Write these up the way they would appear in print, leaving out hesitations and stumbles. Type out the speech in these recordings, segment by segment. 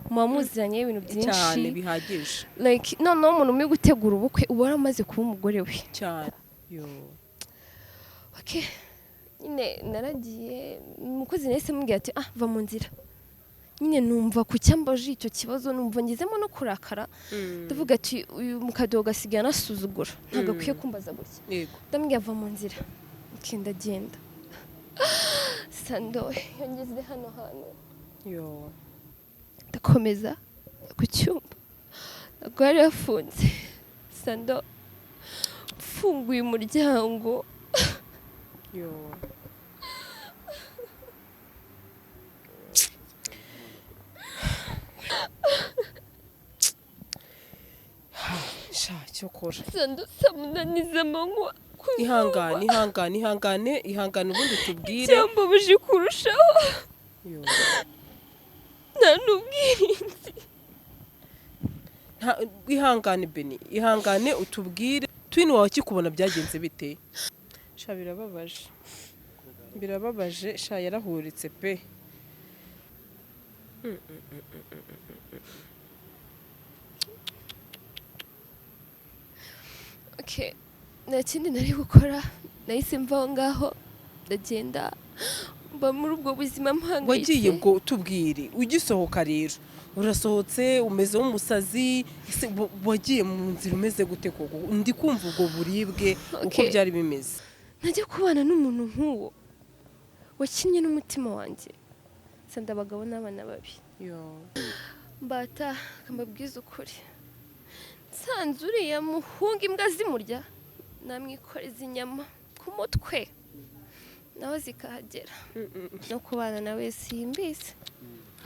Muba muziranye ibintu Cyane, byinshi. bihagije. Like, noneho umuntu uri gutegura ubukwe uba waramaze kuba umugore we. Cyane, yo. Okay. Nyine naragiye, umukozi nahise mubwira ati: "Ah, va mu nzira." Nyine numva ku cyambaje icyo kibazo, numva ngezemo no kurakara. Ndavuga ati: "Uyu mukadogo gasigaye anasuzugura, ntabwo akwiye kumbaza gutya." Ndamubwira: "Va mu nzira." Okay, ndagenda. Sando, iyo ngeze hano hantu, Yo. ndakomeza ku cyumba, ntabwo yari yafunze. Sando, mfunguye umuryango, Yo. Sha, cyokora. Sando, 8:00 z'amanywa ku zuba. Ihangane, ihangane, ihangane, ihangane, ubundi tubwire. Icyambabaje kurushaho, Yo. nta n'ubwirinzi. Ihangane Beni, ihangane, utubwire twin wawe akikubona byagenze bite? Sha, birababaje, birababaje sha, yarahuritse pe. Okay, nta kindi nari gukora, nahise mva aho ngaho, ndagenda, mba muri ubwo buzima mpangayitse. Wagiye ubwo, tubwire ugisohoka rero, urasohotse umeze nk'umusazi ese, wagiye mu nzira umeze gute koko? Ndi kumva ubwo buribwe uko byari bimeze. Najya kubana n'umuntu nk'uwo wakinnye n'umutima wanjye? Sanda, abagabo n'abana babi. Yo. Mbata, akambabwiza ukuri, nsanze uriya muhungu imbwa zimurya, namwikoreza inyama ku mutwe naho zikahagera. No kubana nawe simbizi.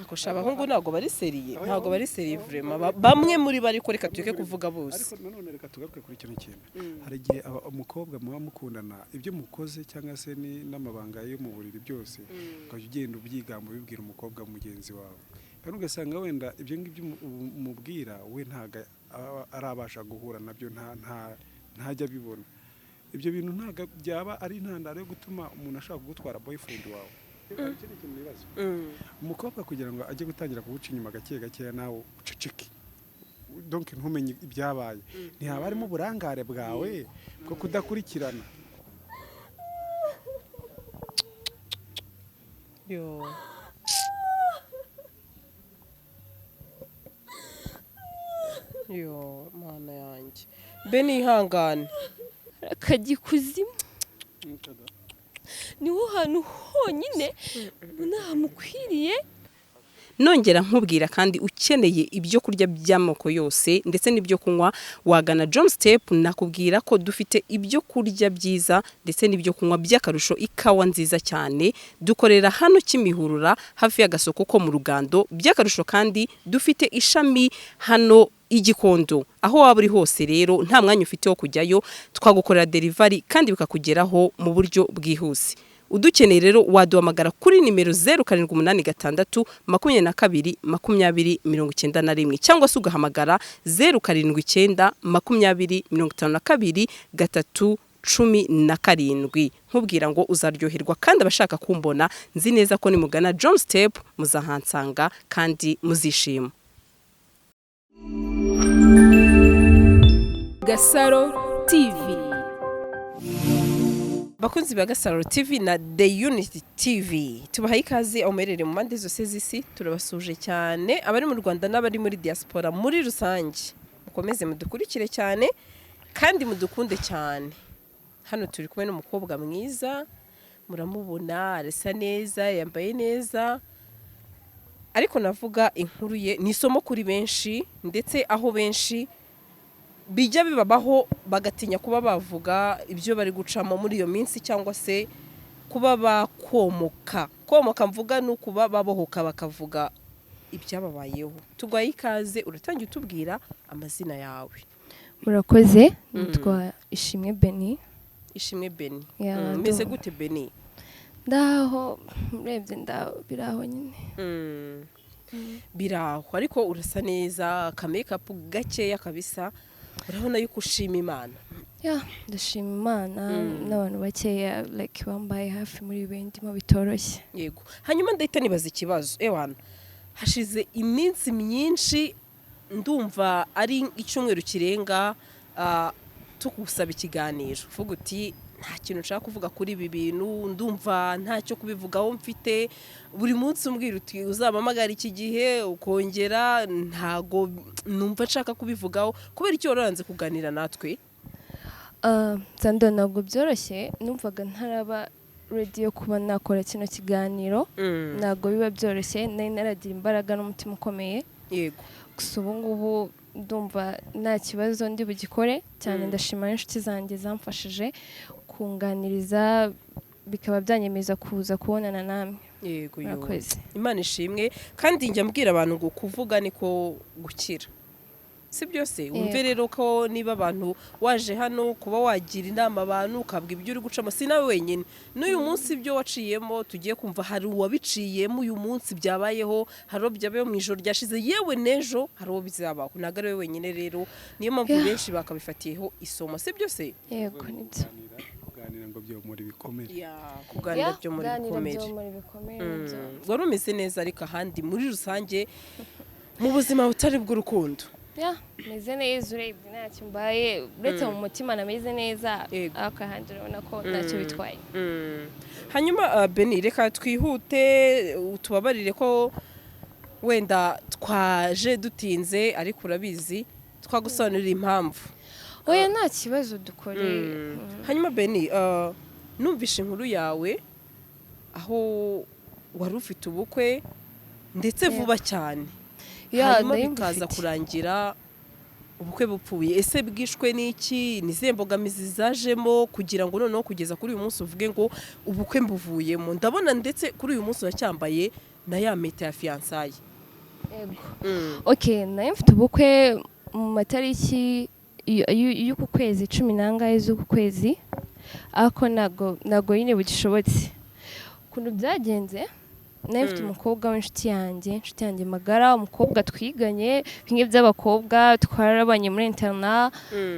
Ako sha, abahungu ntabwo bari sérieux, ntabwo bari sérieux vraiment. Bamwe muri bo, ariko reka tureke kuvuga bose. Ariko nanone reka tugaruke kuri kino kintu. Hari igihe umukobwa muba mukundana, ibyo mukoze cyangwa se n'amabanga yo mu buriri byose, ukajya ugenda ubyigamba, ubibwira umukobwa mugenzi wawe, kandi ugasanga wenda ibyo ngibyo umubwira we ntabwo arabasha guhura nabyo, ntajya abibona. Ibyo bintu ntabwo byaba ari intandaro yo gutuma umuntu ashaka kugutwara boyfriend wawe? Hari ikindi kintu nibaza. Umukobwa kugira ngo ajye gutangira kuguca inyuma gake gakeya, nawe uceceke, donc ntumenye ibyabaye, ntihaba harimo uburangare bwawe bwo kudakurikirana? Yo. Yo, Mana yanjye, Beni, ihangane. Akajya ikuzimu, niho hantu honyine ubona hamukwiriye. Nongera nkubwira kandi, ukeneye ibyo kurya by'amoko yose ndetse n'ibyo kunywa, wagana John Step. Nakubwira ko dufite ibyo kurya byiza ndetse n'ibyo kunywa by'akarusho, ikawa nziza cyane. Dukorera hano Kimihurura, hafi y'agasoko ko mu Rugando. By'akarusho kandi dufite ishami hano i Gikondo. Aho waba uri hose rero, nta mwanya ufite wo kujyayo, twagukorera delivery kandi bikakugeraho mu buryo bwihuse. Udukeneye rero waduhamagara kuri nimero 0786 22 20 91, cyangwa se ugahamagara 0792052317. Nkubwira ngo uzaryoherwa, kandi abashaka kumbona, nzi neza ko nimugana John Step muzahansanga kandi muzishima. Gasaro TV. Bakunzi ba Gasaro TV na The Unity TV, tubahaye ikaze aho muherereye mu mpande zose z'isi. Turabasuje cyane, abari mu Rwanda n'abari muri diaspora muri rusange. Mukomeze mudukurikire cyane kandi mudukunde cyane. Hano turi kumwe n'umukobwa mwiza, muramubona, arasa neza, yambaye neza, ariko navuga inkuru ye ni isomo kuri benshi, ndetse aho benshi bijya bibabaho bagatinya kuba bavuga ibyo bari gucamo muri iyo minsi, cyangwa se kuba bakomoka. Komoka mvuga ni ukuba babohoka bakavuga ibyababayeho. Tuguhaye ikaze, uratangira utubwira amazina yawe. Murakoze, nitwa Ishimwe Beni. Ishimwe Beni. Ya, Umeze gute, Beni? Ndaho, urebye ndaho, biraho nyine. Biraho, ariko urasa neza, akamakeup gakeya kabisa, urabona yuko ushima Imana. Ya, ndashima Imana n'abantu bakeya like bambaye hafi muri ibi ndimo bitoroshye. Yego, hanyuma ndahita nibaza ikibazo, ewana. Hashize iminsi myinshi, ndumva ari icyumweru kirenga, tugusaba ikiganiro, uvuga uti: "Nta kintu nshaka kuvuga kuri ibi bintu, ndumva ntacyo kubivugaho mfite." Buri munsi umbwira uti: "Uzampamagara iki gihe," ukongera: "Ntago numva nshaka kubivugaho." Kubera icyo waranze kuganira natwe? Sando, ntabwo byoroshye. Numvaga ntaraba ready yo kuba nakora kino kiganiro. Ntabwo biba byoroshye, nari naragira imbaraga n'umutima ukomeye. Gusa ubu ngubu ndumva nta kibazo, ndi bugikore cyane. Ndashima n'inshuti zanjye zamfashije kunganiriza, bikaba byanyemeza kuza kubonana namwe. Yego yo. Murakoze. Imana ishimwe. Kandi njya mbwira abantu ngo kuvuga niko gukira, si byose? Wumve rero ko niba abantu waje hano kuba wagira inama abantu, ukabwa ibyo uri gucamo, si nawe wenyine. N'uyu munsi ibyo waciyemo tugiye kumva, hari uwabiciyemo uyu munsi byabayeho, hari uwo byabayeho mu ijoro ryashize, yewe n'ejo hari uwo bizabaho. Ntabwo ari we wenyine rero, niyo mpamvu benshi bakabifatiyeho isomo, si byose? Yego, nibyo. Kuganira ngo byomora ibikomere. Kuganira byo muri Kuganira bikomere. Byo muri bikomere, nibyo. Wari umeze neza, ariko ahandi muri rusange mu buzima butari bw'urukundo? Yeah, meze neza. Urebye ntacyo mbaye, uretse mu mutima nameze neza, ariko ahandi urabona ko ntacyo bitwaye. Hanyuma Beni, reka twihute, tubabarire ko wenda twaje dutinze, ariko urabizi twagusobanurira impamvu. Oya, nta kibazo, dukore. Hanyuma Beni, numvishe inkuru yawe aho wari ufite ubukwe ndetse vuba cyane, hanyuma Nari bikaza mbufite. kurangira ubukwe bupfuye. Ese bwishwe n'iki? Ni izihe mbogamizi zajemo kugira ngo noneho kugeza kuri uyu munsi uvuge ngo ubukwe mbuvuyemo? Ndabona ndetse kuri uyu munsi uracyambaye na ya mpeta ya fiançailles. Yego. Okay, nari mfite ubukwe mu matariki y'uku kwezi, 10 n'angahe z'uku kwezi, ariko ntago nyine bugishobotse. Ukuntu byagenze, nari mfite umukobwa w'inshuti yanjye, inshuti yanjye magara, umukobwa twiganye, bimwe by'abakobwa, twarabanye muri internat,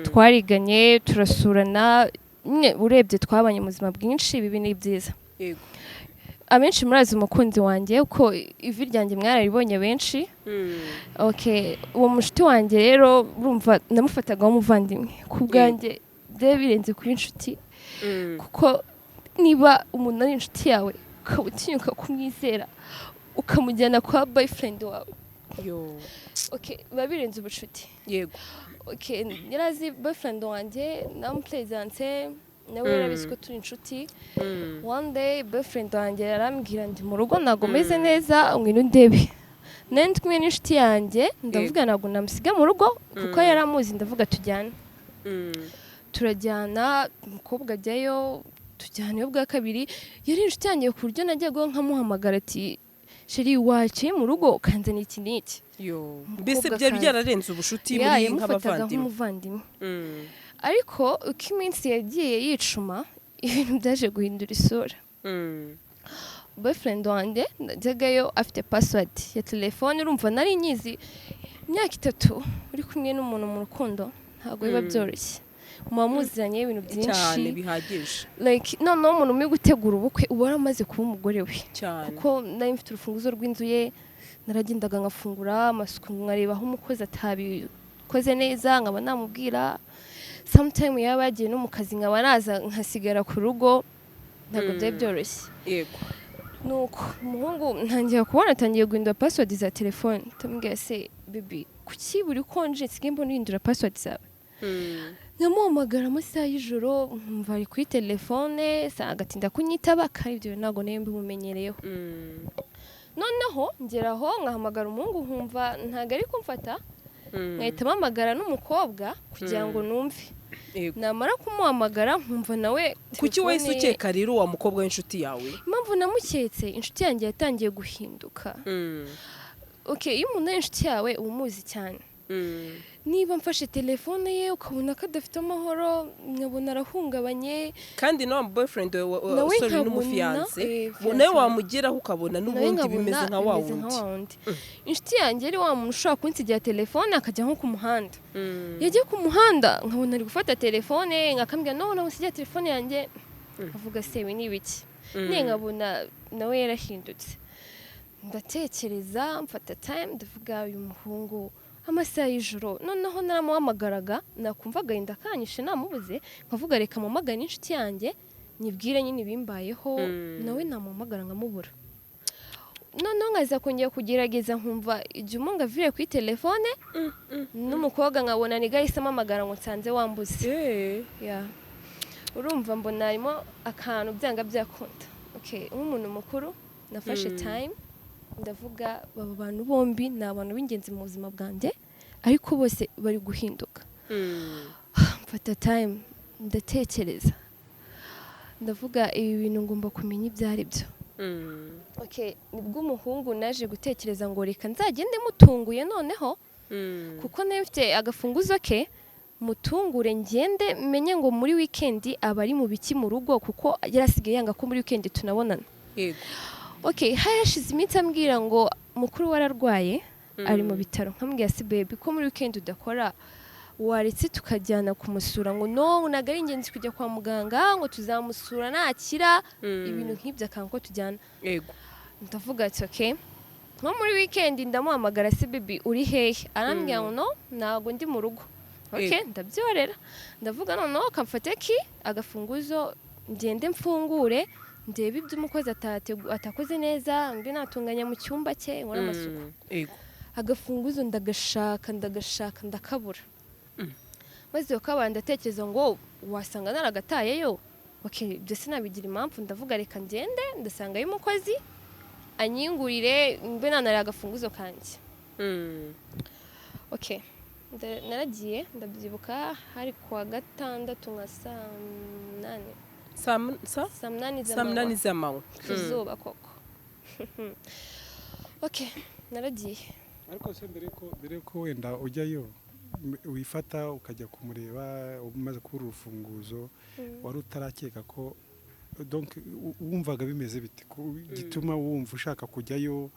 twariganye, turasurana nyine, urebye twabanye mu buzima bwinshi, bibi ni byiza. Abenshi murazi umukunzi wanjye, uko ivi ryanjye mwararibonye benshi. Okay, uwo mushuti wanjye rero, urumva namufataga nk'umuvandimwe ku bwanjye, byari birenze kuba inshuti, kuko niba umuntu ari inshuti yawe ukaba utinyuka kumwizera ukamujyana kwa boyfriend wawe, Yo. okay, biba birenze ubucuti. Okay, yari azi boyfriend wanjye, namupresence nawe, yarabizi ko turi inshuti. One day boyfriend wanjye yarambwira: "Ndi mu rugo, ntabwo meze neza, ngwino undebe." Nari ndi kumwe n'inshuti yanjye, ndavuga ntabwo namusiga mu rugo kuko yari amuzi, ndavuga tujyane. Turajyana, umukobwa ajyayo, tujyana bwa kabiri. Yari inshuti yanjye ku buryo najyaga nkamuhamagara ati: "Chéri, waciye mu rugo ukanzanira iki n'iki?" Yo. Umukobwa Mbese byari akaza. byararenze ubushuti, Ya, muri yamufataga nk'abavandimwe. nk'umuvandimwe. Ariko uko iminsi yagiye yicuma, ibintu byaje guhindura isura. Boyfriend wanjye najyagayo afite password ya telefone. Urumva nari nyizi imyaka 3, uri kumwe n'umuntu mu rukundo ntabwo biba byoroshye, muba muziranye ibintu byinshi. Cyane, bihagije. Like noneho umuntu uri gutegura ubukwe uba waramaze kuba umugore we. Kuko nari mfite urufunguzo rw'inzu ye, naragendaga nkafungura amasuku, nkareba aho umukozi atabikoze neza nkaba namubwira. Sometime yaba yagiye no mu kazi, nkaba naza nkasigara ku rugo. Ntabwo byari byoroshye. Nuko umuhungu ntangira kubona atangiye guhindura password za telefone. Ndamubwira: "Se baby, kuki buri konje nsigaye mbona uhindura password zawe?" Nkamuhamagara amasaha y'ijoro, nkumva ari kuri telefone, agatinda kunyitaba, kandi ibyo ntabwo nari mbimumenyereyeho. Noneho ngeraho nkahamagara umuhungu, nkumva ntabwo ari kumfata, nkahita mpamagara n'umukobwa kugira ngo numve. Namara kumuhamagara nkumva nawe Kuki wahise telefone ye- ukeka rero wa mukobwa w'inshuti yawe? Impamvu namuketse, inshuti yanjye yatangiye guhinduka. Okay, iyo umuntu ari inshuti yawe uba umuzi cyane. Niba mfashe telefone ye ukabona ko adafite amahoro, nkabona arahungabanye. Kandi na wa boyfriend Nawe sorry, nkabona, n'umufiancé fiancé. nawe wamugeraho ukabona Nawe n'ubundi nkabona bimeze nka wa bimeze nka wundi. wa wundi. Inshuti yanjye ari wa muntu ushobora kunsigira telefone akajya nko ku muhanda. Yagiye ku muhanda nkabona ari gufata telefone, nkakambwira: "No, ntabwo nsigira telefone yanjye." Avuga: "Se ibi ni ibiki?" Niyo nkabona nawe yarahindutse. Ndatekereza, mfata time, ndavuga uyu muhungu amasaha y'ijoro. Noneho naramuhamagaraga, nakumva agahinda kanyishe namubuze, nkavuga reka mpamagare n'inshuti yanjye nyibwire nyine ibimbayeho. Nawe namuhamagara nkamubura. Noneho nkaza kongera kugerageza, nkumva igihe umunga aviriye kuri telefone n'umukobwa, nkabona ni gahise amamagara ngo nsanze wambuze. Yeah. Urumva mbona harimo akantu byanga byakunda. Okay, nk'umuntu mukuru nafashe time, ndavuga aba bantu bombi ni abantu b'ingenzi mu buzima bwanjye, ariko bose bari guhinduka. Mfata time, ndatekereza, ndavuga ibi bintu ngomba kumenya ibyo ari byo. Okay, nibwo umuhungu naje gutekereza ngo reka nzagende mutunguye noneho, kuko nawe mfite agafunguzo ke, mutungure ngende menye ngo muri weekend aba ari mu biki mu rugo, kuko yarasigaye yanga ko muri weekend tunabonana. Okay, hashize iminsi ambwira ngo mukuru we ararwaye, ari mu bitaro. Nkamubwira si baby, ko muri weekend udakora, waretse tukajyana kumusura? Ngo no, ntabwo ari ingenzi kujya kwa muganga, ngo tuzamusura nakira. Ibintu nk'ibyo, akanga ko tujyana. Ndavuga ati okay, nko muri weekend ndamuhamagara, se baby uri hehe? Arambwira ngo no, ntabwo ndi mu rugo. Okay, ndabyorera, ndavuga noneho kamfate ki agafunguzo ngende mfungure ndebe ibyo umukozi atakoze neza, mbe natunganya mu cyumba cye, nkore amasuku. Agafunguzo ndagashaka, ndagashaka, ndakabura. Maze ukabara, ndatekereza ngo wasanga naragatayeyo. Okay, ibyo sinabigira impamvu, ndavuga reka ngende ndasangayo umukozi anyingurire, mbe nanariye agafunguzo kanjye. Okay, naragiye, ndabyibuka hari kuwa gatandatu nka saa 8. Saa Saa 8 Saa 8 z'amanywa. z'amanywa. Ku zuba koko. Okay, naragiye. Ariko se mbere ko wenda ujyayo, wifata ukajya kumureba umaze kubura urufunguzo, wari utarakeka ko, donc wumvaga bimeze bite gituma wumva ushaka kujyayo?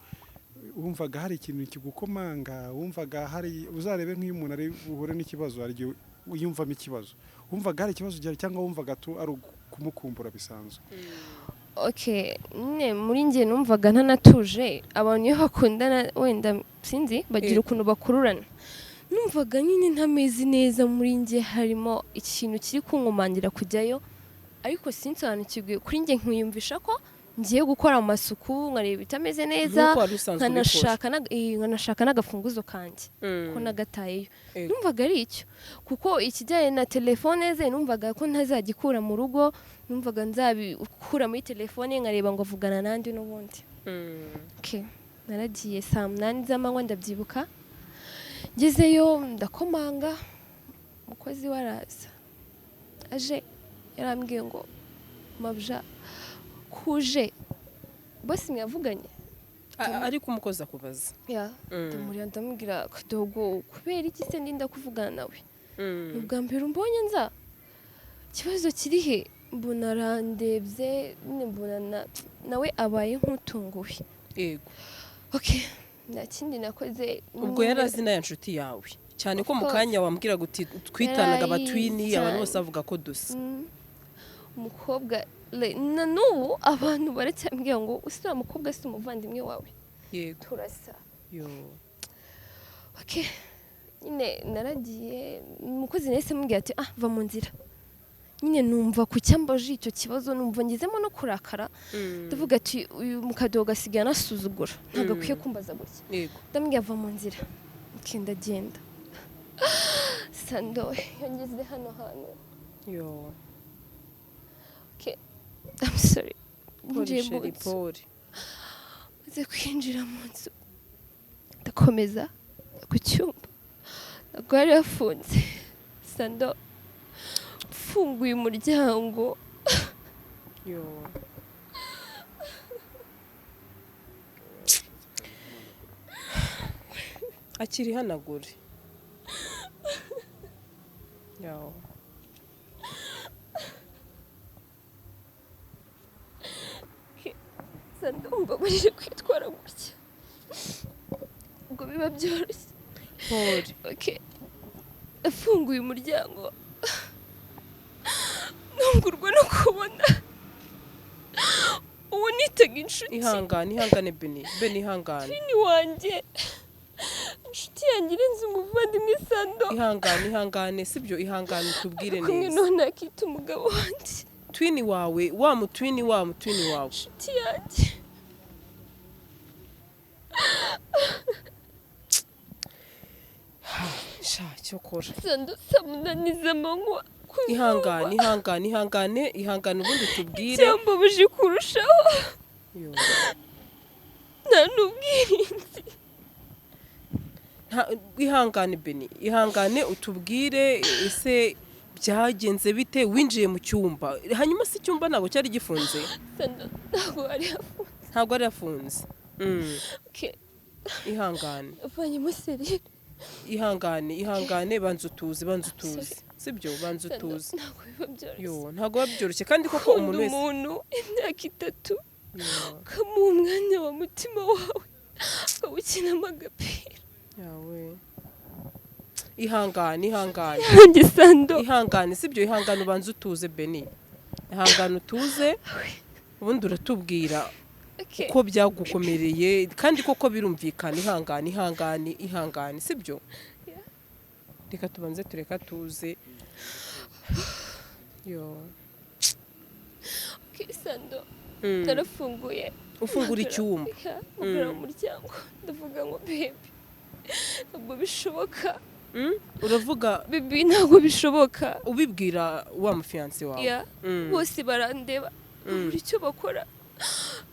Wumvaga hari ikintu kigukomanga? Wumvaga hari, uzarebe nk'iyo umuntu ari buhure n'ikibazo, hari igihe wiyumvamo ikibazo. Wumvaga hari ikibazo gihari, cyangwa wumvaga tu ari ukumukumbura bisanzwe? Okay, nyine muri njye numvaga ntanatuje. Abantu iyo bakundana, wenda sinzi, bagira ukuntu bakururana. Numvaga nyine ntameze neza muri njye, harimo ikintu kiri kunkomangira kujyayo, ariko sinsobanukirwe. Kuri njye nkiyumvisha ko ngiye gukora amasuku, nkareba ibitameze neza, Nk'uko wari usanzwe ubikora. nkanashaka n'agafunguzo kanjye ko nagatayeyo. Numvaga ari icyo, kuko ikijyanye na telefone ze numvaga ko ntazagikura mu rugo, numvaga nzabikura muri telefone nkareba ngo avugana n'andi n'ubundi. Okay. Naragiye saa 8 z'amanywa, ndabyibuka. Ngezeyo ndakomanga, umukozi we araza. Aje yarambwiye ngo mabuja kuje bose mwavuganye? Ariko umukozi akubaza. Ya. Ndamurira, ndamubwira kadogo kubera iki se ndinda kuvugana nawe? Ni ubwa mbere umbonye nza, ikibazo kiri he? Mbona arandebye nyine, mbona nawe abaye nk'utunguwe. Okay, nta kindi nakoze. Ubwo yari azi na ya nshuti yawe cyane ko Of mu course. kanya wambwiraga uti twitanaga Yarayizi abatwini, abantu cyane. bose bavuga ko dusa. Umukobwa na n'ubu abantu baracyambwira ngo uriya mukobwa si umuvandimwe wawe? Turasa. Yo. Okay, nyine naragiye, umukozi nahise mubwira ati ah, va mu nzira. Nyine numva ku cyambaje icyo kibazo, numva ngezemo no kurakara, ndavuga ati uyu mukadogo asigaye anasuzugura, ntabwo akwiye kumbaza gutya. Ndamubwira va mu nzira. Okay, ndagenda. Sando, iyo ngeze hano hantu, Yo. Okay, I'm sorry. Pole. Ninjiye mu Chérie, nzu, pole. maze kwinjira mu nzu ndakomeza ku cyumba, ntabwo yari yafunze. Sando, mfunguye umuryango, Yo. Akiri hanagure. Yo. Sando, mbabarire kwitwara gutya, ubwo biba byoroshye. Pole. Okay. Afunguye umuryango, ntungurwa no kubona Ubu nitaga inshuti. Ihangane, ihangane Beni, Beni, ihangane. Twin wanjye, inshuti yanjye irenze umuvandimwe, Sando. Ihangane, ihangane, sibyo? Ihangane, tubwire kumwe neza. None akita umugabo wanjye. Twin wawe, wa mutwin, wa mutwin wawe. Inshuti yanjye. Sha, cyokora. Sando, 8:00 z'amanywa ku zuba. Ihangane, ihangane, ihangane, ihangane, ubundi tubwire. Icyambabaje kurushaho, Yo. nta n'ubwirinzi. Ihangane Beni, ihangane, utubwire ese byagenze bite? Winjiye mu cyumba, hanyuma se icyumba ntabwo cyari gifunze? Sando, ntabwo hari hafunze. Ntabwo ari yafunze. Okay. Ihangane. Avanyemo serire. Ihangane, ihangane, banza utuze, banza utuze, sibyo? Banza Sando, utuze. ntabwo biba byoroshye. Yo, ntabwo biba byoroshye kandi koko Ukunda umuntu wese umuntu imyaka 3, Yo, ukamuha umwanya wa mutima wawe, akawukinamo agapira. Yawe, ihangane, ihangane. Yanjye, Sando. Ihangane, sibyo? Ihangane, ubanze utuze Beni, ihangane utuze, ubundi uratubwira Okay. uko byagukomereye, kandi koko birumvikana. Ihangane, ihangane, ihangane, sibyo? Yeah. Reka tubanze tureka tuze. Yo. Okay, Sando, narafunguye. Ufungura icyumba. Yeah, mpagarara mu muryango, ndavuga ngo: "Baby, ntabwo bishoboka." Uravuga? "Baby, ntabwo bishoboka." Ubibwira wa mufiancé wawe? Yeah. Bose barandeba, babura icyo bakora.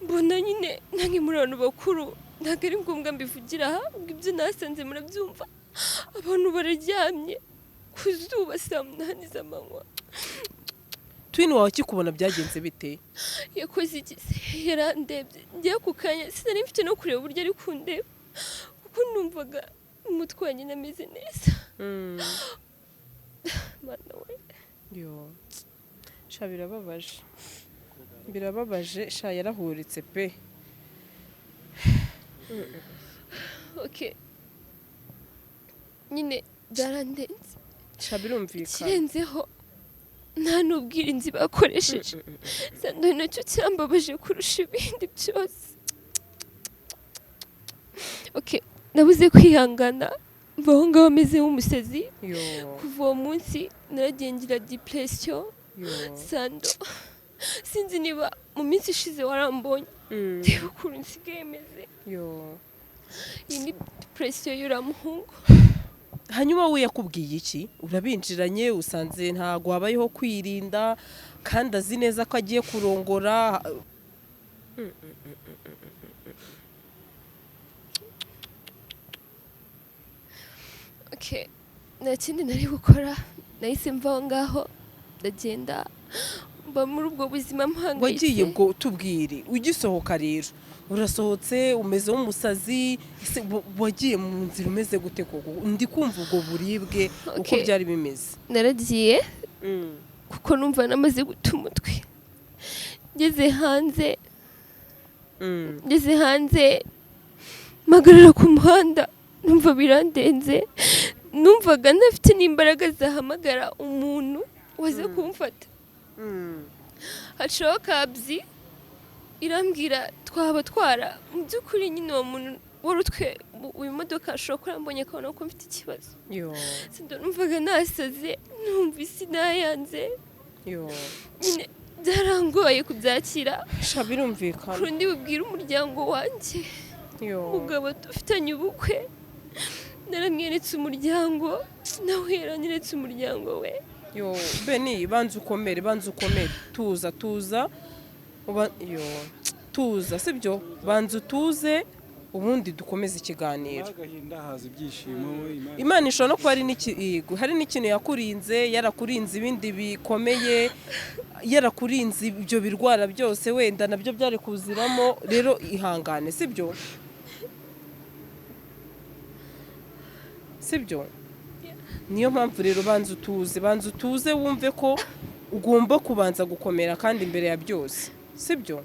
Mbona nyine nange muri abantu bakuru ntabwo ari ngombwa mbivugira aha, ubwo ibyo nasanze murabyumva. Abantu bararyamye ku zuba 8:00 z'amanywa. Twin wawe akikubona byagenze bite? Yakoze iki se? Yarandebye, ngiye ku kanya sinari mfite no kureba uburyo ari kundeba, kuko numvaga umutwe wanjye nameze neza. Mana we! Yo, sha, birababaje, birababaje sha, yarahuritse pe. Okay, nyine byarandenze. Sha, birumvikana. Ikirenzeho, nta n'ubwirinzi bakoresheje, Sando, nacyo cyambabaje kurusha ibindi byose. Okay, nabuze kwihangana, mva aho ngaho meze nk'umusazi. Yo. Kuva uwo munsi naragiye ngira depression. Yo. Sando, sinzi niba mu minsi ishize warambonye. Reba ukuntu nsigaye meze. Yo. Iyi ni depression y'uriya muhungu. Hanyuma we yakubwiye iki? Urabinjiranye, usanze ntabwo habayeho kwirinda, kandi azi neza ko agiye kurongora. Okay, nta kindi nari gukora, nahise mva aho ngaho ndagenda, mba muri ubwo buzima mpangayitse. Wagiye, ubwo tubwire, ugisohoka rero, urasohotse umeze nk'umusazi, ese wagiye mu nzira umeze gute koko? Ndi kumva ubwo buribwe uko Okay. byari bimeze. Naragiye kuko numva namaze guta umutwe. Ngeze hanze, ngeze hanze mpagarara ku muhanda, numva birandenze, numvaga ntafite n'imbaraga zahamagara umuntu waze kumfata. Hacaho kabyi irambwira twabatwara. Mu by'ukuri nyine uwo muntu wari utwe uyu modoka ashobora kuba yambonye akabona ko mfite ikibazo. Yo. Sinzi, numvaga nasaze, numva isi nayanze. Yo. Nyine byarangoye kubyakira. Sha, birumvikana. Kurundi bubwire umuryango wanjye. Yo. Umugabo dufitanye ubukwe naramweretse umuryango, nawe yaranyeretse umuryango we. Yo Beni, banza ukomere, banza ukomere, tuza, tuza. Yo, tuza, sibyo? Banza utuze, ubundi dukomeze ikiganiro. Agahinda haza ibyishimo we Imana. Imana ishobora no kuba yego, hari n'ikintu yakurinze, yarakurinze ibindi bikomeye, yarakurinze ibyo birwara byose, wenda nabyo byari kuziramo. Rero ihangane, sibyo? Sibyo? Niyo mpamvu rero banza utuze, banza utuze, wumve ko ugomba kubanza gukomera kandi imbere ya byose, sibyo?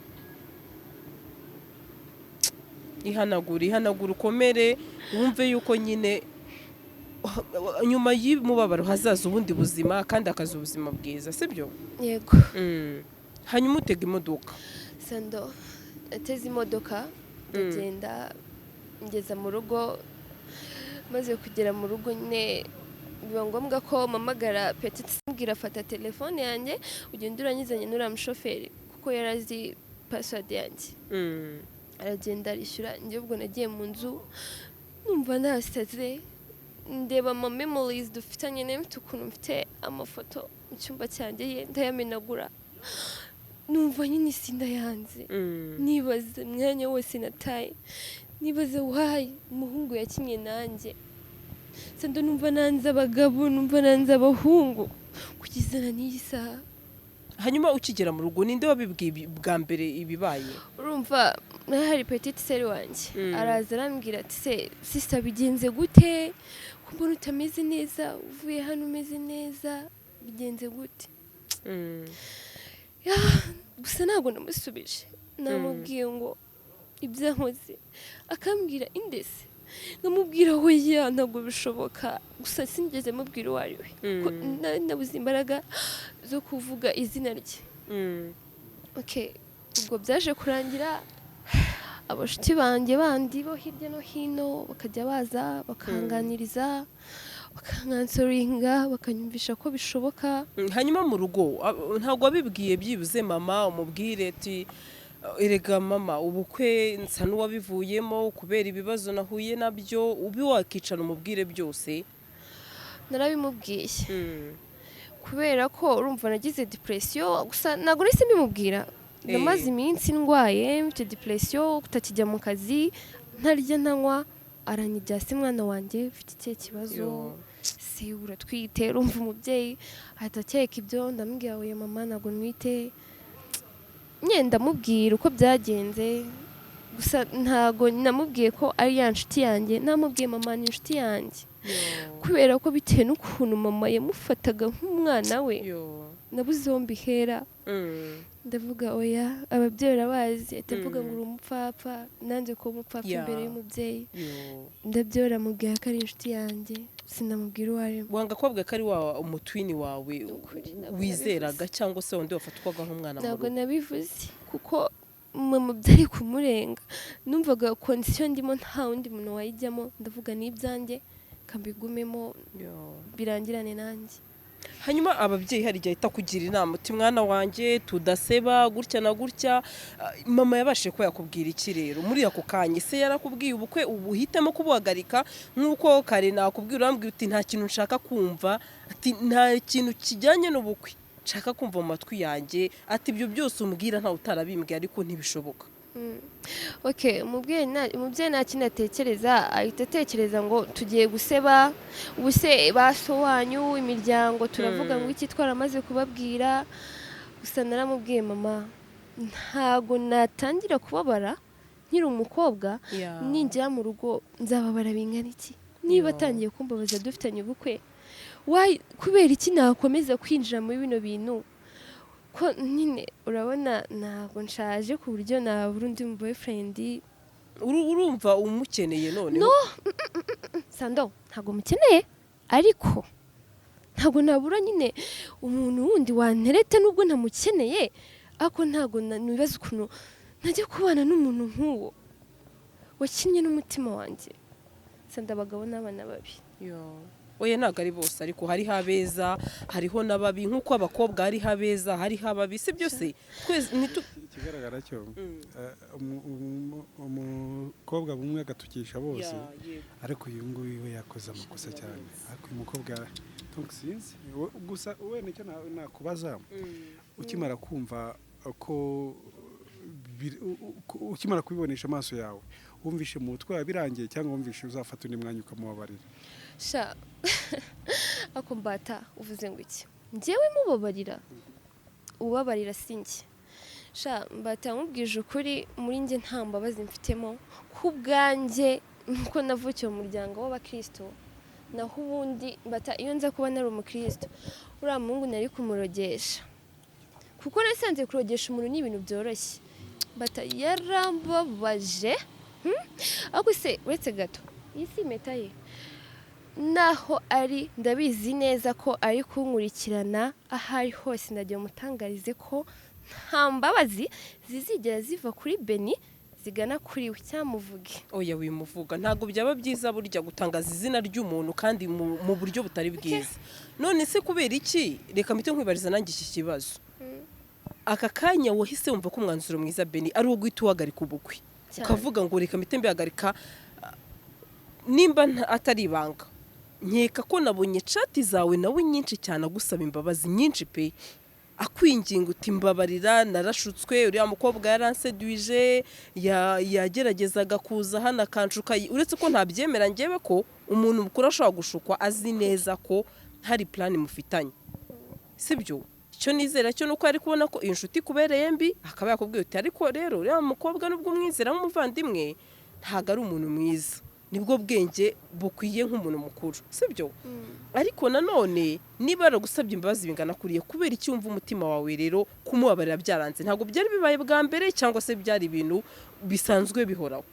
Ihanagure, ihanagure, ukomere, wumve yuko nyine nyuma y'umubabaro hazaza ubundi buzima, kandi hakaza ubuzima bwiza, sibyo? Yego. Hanyuma utega imodoka. Sando, nateze imodoka ndagenda, ngeza mu rugo. Maze kugera mu rugo nyine biba ngombwa ko mpamagara petite, mbwira: "Fata telefone yanjye ugende uranyizanye n'uriya mushoferi," kuko yari azi password yanjye. Aragenda arishyura. Njye ubwo nagiye mu nzu numva nasaze, ndeba ama memories dufitanye, nayo mfite ukuntu mfite amafoto mu cyumba cyanjye ye, ndayamenagura, numva nyine isi ndayanze. Nibaza umwanya wose nataye, nibaza why umuhungu yakinye nanjye. Sando, numva nanze abagabo, numva nanze abahungu kugeza na n'iyi saha. Hanyuma ukigera mu rugo, ninde wabibwiye bwa mbere ibibaye? Urumva hari petite sœur wanjye, araza arambwira ati: "Se sister, bigenze gute ko mbona utameze neza, uvuye hano umeze neza, bigenze gute?" Gusa ntabwo namusubije, namubwiye ngo ibyo ankoze, akambwira indese, nkamubwira hoya, ntabwo bishoboka. Gusa sinigeze mubwira uwo ari we kuko nari nabuze imbaraga zo kuvuga izina rye. Okay, ubwo byaje kurangira abashuti banjye bandi bo hirya no hino bakajya baza bakanganiriza, bakankansoringa, bakanyumvisha ko bishoboka. Hanyuma mu rugo ntabwo wabibwiye byibuze mama, umubwire ati: "Erega mama, ubukwe nsa n'uwabivuyemo kubera ibibazo nahuye nabyo," ube wakicara umubwire byose? Narabimubwiye, kubera ko urumva nagize depression. Gusa ntabwo nahise mbimubwira. Namaze iminsi ndwaye, mfite depression, kutakijya mu kazi, ntarya, ntanywa. Aranyijya: "Se mwana wanjye, ufite ikihe kibazo?" Yo. "Se uratwite?" Urumva umubyeyi ahita akeka ibyo. Ndamubwira: "Oya mama, ntabwo ntwite." Nyine ndamubwira uko byagenze, gusa ntabwo namubwiye ko ari ya nshuti yanjye. Namubwiye: "Mama, ni inshuti yanjye," kubera ko bitewe n'ukuntu mama yamufataga nk'umwana we, Yo. nabuze aho mbihera. Ndavuga oya, ababyeyi urabazi, ahita avuga ngo uri umupfapfa. Nanze kuba umupfapfa imbere y'umubyeyi. Yo. Ndabyora, mubwira ko ari inshuti yanjye, sinamubwira uwo ari we. Wanga kubabwira ko ari wa umutwini wawe Ukuri, ntabwo wizeraga nabivuze. cyangwa se wundi wafatwaga nk'umwana mu Ntabwo rugo? nabivuze kuko mama byari kumurenga. Numvaga condition ndimo nta wundi muntu wayijyamo. Ndavuga n'ibyanjye kambigumemo, Yo. birangirane nanjye. Hanyuma ababyeyi hari igihe ahita kugira inama uti: "Mwana wanjye, tudaseba gutya na gutya." Ah, mama yabashije ko yakubwira iki rero muri ako kanya? Se yarakubwiye ubukwe ubu uhitemo kubuhagarika, nk'uko kare nakubwira urambwira uti: "Nta kintu nshaka kumva," ati: "Nta kintu kijyanye n'ubukwe nshaka kumva mu matwi yanjye," ati: "Ibyo byose umbwira ntawe utarabimbwiye, ariko ntibishoboka." Okay, umubyeyi nta kindi atekereza, ahita atekereza ngo tugiye guseba, ubu se ba so wanyu, imiryango, turavuga ngo iki twaramaze kubabwira. Gusa naramubwiye: "Mama, ntago natangira kubabara nkiri umukobwa, ningera mu rugo nzababara bingana iki? Niba atangiye kumbabaza dufitanye ubukwe, why, kubera iki nakomeza kwinjira muri bino bintu?" Ko nyine urabona ntabwo nshaje ku buryo nabura undi mu boyfriend. Urumva umukeneye noneho? No, Sando, ntabwo mukeneye, ariko ntabwo nabura nyine umuntu wundi wantereta nubwo ntamukeneye. Ariko ntabwo nibaza ukuntu najya kubana n'umuntu nk'uwo wakinnye n'umutima wanjye. Sando, abagabo n'abana babi. Yo. Oya, ntabwo ari bose, ariko hariho abeza, hariho n'ababi, nk'uko abakobwa hariho abeza, hariho ababi, si byose twese Ikigaragara cyo, umukobwa bumwe agatukisha bose, ariko uyu nguyu we yakoze amakosa cyane. Ariko uyu mukobwa, donc sinzi. Gusa we nicyo nakubaza: ukimara kumva ko ukimara kubibonesha amaso yawe, wumvishe mu mutwe wawe birangiye, cyangwa wumvishe uzafata undi mwanya ukamubabarira? Sha, ako mbata uvuze ngo iki? Njyewe mubabarira, ubabarira si njye. Sha mbata, nkubwije ukuri, muri njye nta mbabazi mfitemo ku bwanjye, nuko navukiye mu muryango w'abakristo. Naho ubundi mbata, iyo nza kuba nari umukristo, uriya muhungu nari kumurogesha, kuko nasanze kurogesha umuntu ni ibintu byoroshye. Mbata, yarambabaje. Ariko se uretse gato, iyi si impeta ye? Naho ari, ndabizi neza ko ari kunkurikirana aho ari hose, ndagira umutangarize ko Nta mbabazi zizigera ziva kuri Beni zigana kuri we cyamuvuge. Oya, wimuvuga, ntabwo byaba byiza burya gutangaza izina ry'umuntu kandi mu buryo butari bwiza. None se kubera iki? Reka mpite nkwibariza nanjye iki kibazo. Aka kanya wahise wumva ko umwanzuro mwiza, Beni, ari uwo guhita uhagarika ubukwe? Cyane. Ukavuga ngo reka mpite mbihagarika. Nimba atari ibanga, nkeka ko nabonye chat zawe nawe nyinshi cyane, agusaba imbabazi nyinshi pe, akwinginga uti: "Mbabarira, narashutswe, uriya mukobwa yaranseduije, yageragezaga kuza hano akanshuka." Uretse ko ntabyemera ngewe ko umuntu mukuru ashobora gushukwa azi neza ko hari plan mufitanye, sibyo? Icyo nizera cyo nuko ari kubona ko iyi nshuti ikubereye mbi, akaba yakubwiye uti: "Ariko rero uriya mukobwa, nubwo umwizera nk'umuvandimwe, ntabwo ari umuntu mwiza." Nibwo bwenge bukwiye nk'umuntu mukuru, sibyo? Ariko nanone niba yaragusabye imbabazi bingana kuriya, kubera iki wumva umutima wawe rero kumubabarira byaranze? Ntabwo byari bibaye bwa mbere, cyangwa se byari ibintu bisanzwe bihoraho?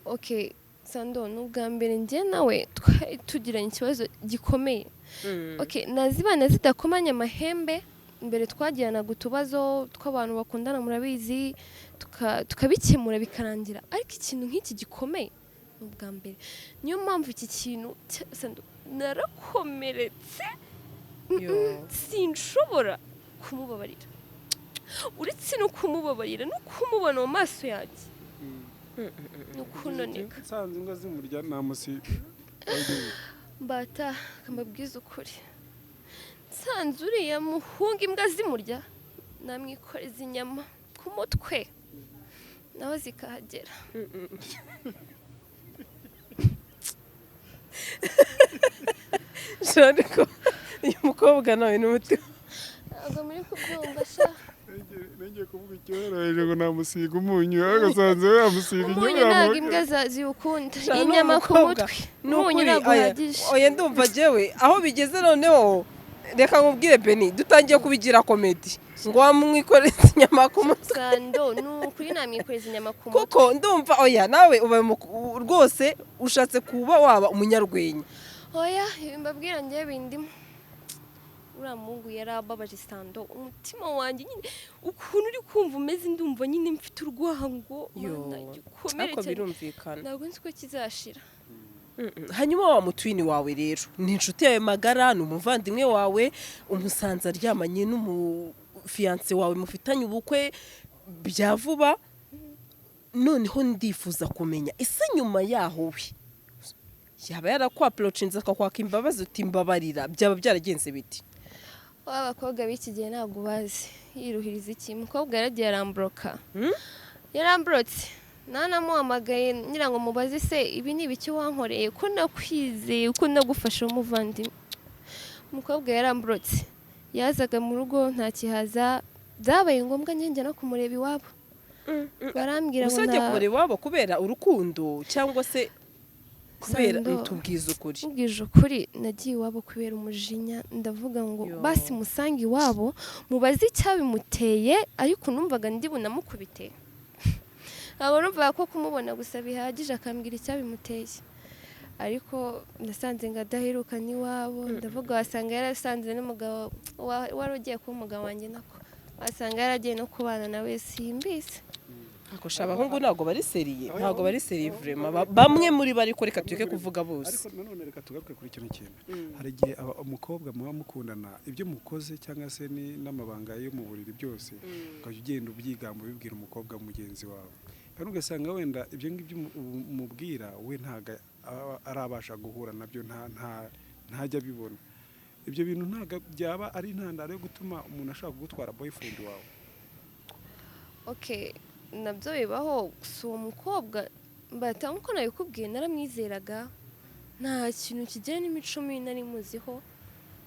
Okay Sando, ni ubwa mbere njye nawe twari tugiranye ikibazo gikomeye. Okay, nazibana zidakomanya amahembe. Mbere twagiranaga utubazo tw'abantu bakundana, murabizi, tukabikemura bikarangira, ariko ikintu nk'iki gikomeye ni ubwa mbere. Niyo mpamvu iki kintu Sando, narakomeretse. Yo. Sinshobora kumubabarira. Uretse no kumubabarira, no kumubona mu maso yanjye ni ukunoneka. Nsanze imbwa zimurya namusi. Mbata akambabwiza ukuri, nsanze uriya muhungu imbwa zimurya, namwikoreza inyama ku mutwe naho zikahagera. Ariko uyu mukobwa nawe ni umutima. Ntabwo muri kubyumva sha. Ngiye kuvuga icyoroheje ngo namusiga umunyu, ariko nsanze we yamusiga. Umunyu ntabwo imbwa ziwukunda. Sha, ni Inyama ku umukobwa. mutwe. Ni Umunyu ukuri, ntabwo oya, uhagije. Oya, ndumva jewe aho bigeze noneho, reka nkubwire Beni, dutangiye kubigira comedy ngo wamwikoreze inyama ku mutwe. Sando, ni ukuri namwikoreza inyama ku mutwe. Kuko ndumva, oya, nawe ubaye rwose ushatse kuba waba umunyarwenya. Oya, ibi mbabwira njyewe bindimo. Uriya muhungu yarababaje Sando, umutima wanjye nyine ukuntu uri kumva umeze, ndumva nyine mfite urwango. Yo, Mana, igikomere ariko cyane. Birumvikana. Ntabwo nzi ko kizashira. Hanyuma wa mutwini wawe rero ni inshuti yawe magara, ni umuvandimwe wawe, umusanze aryamanye n'umufiancé wawe mufitanye ubukwe bya vuba. Noneho ndifuza kumenya, ese nyuma yaho we yaba yarakwapproachinze akakwaka imbabazi uti: "Mbabarira"? Byaba byaragenze biti? Wa bakobwa b'iki gihe ntabwo bazi yiruhiriza iki. Umukobwa yaragiye aramblocka. Yaramblotse, nanamuhamagaye ngira ngo mubaze: "Se ibi ni ibiki wankoreye, ko nakwizeye, ko nagufashe umuvandimwe?" Umukobwa yaramblotse, yazaga mu rugo ntakihaza. Byabaye ngombwa njye no kumureba iwabo, barambwira ngo Gusa wajya nta kumureba iwabo kubera urukundo cyangwa se kubera Sando. Tubwize ukuri. Nkubwije ukuri, nagiye iwabo kubera umujinya. Ndavuga ngo Yo. basi musange iwabo mubaze icyabimuteye, ariko numvaga ndi bunamukubite. Ntabwo numvaga ko kumubona gusa bihagije akambwira icyabimuteye, ariko nasanze ngo adaheruka n'iwabo. Ndavuga wasanga yarasanze n'umugabo wari ugiye kuba umugabo wanjye, nako wasanga yaragiye no kubana nawe, simbizi. Akosha, abahungu ntabwo bari sérieux, ntabwo bari sérieux vraiment. Bamwe muri bo, ariko reka tureke kuvuga bose. Ariko nanone reka tugaruke kuri kino kintu. Hari igihe umukobwa muba mukundana, ibyo mukoze cyangwa se n'amabanga yo mu buriri byose, ukajya ugenda ubyigamba ubibwira umukobwa mugenzi wawe, kandi ugasanga wenda ibyo ngibyo umubwira we ntabwo arabasha guhura nabyo, ntajya abibona. Ibyo bintu ntabwo byaba ari intandaro yo gutuma umuntu ashaka kugutwara boyfriend wawe? Okay, nabyo bibaho. Gusa uwo mukobwa mbata, nkuko nabikubwiye, naramwizeraga, nta kintu kijyanye n'imico mibi nari muziho.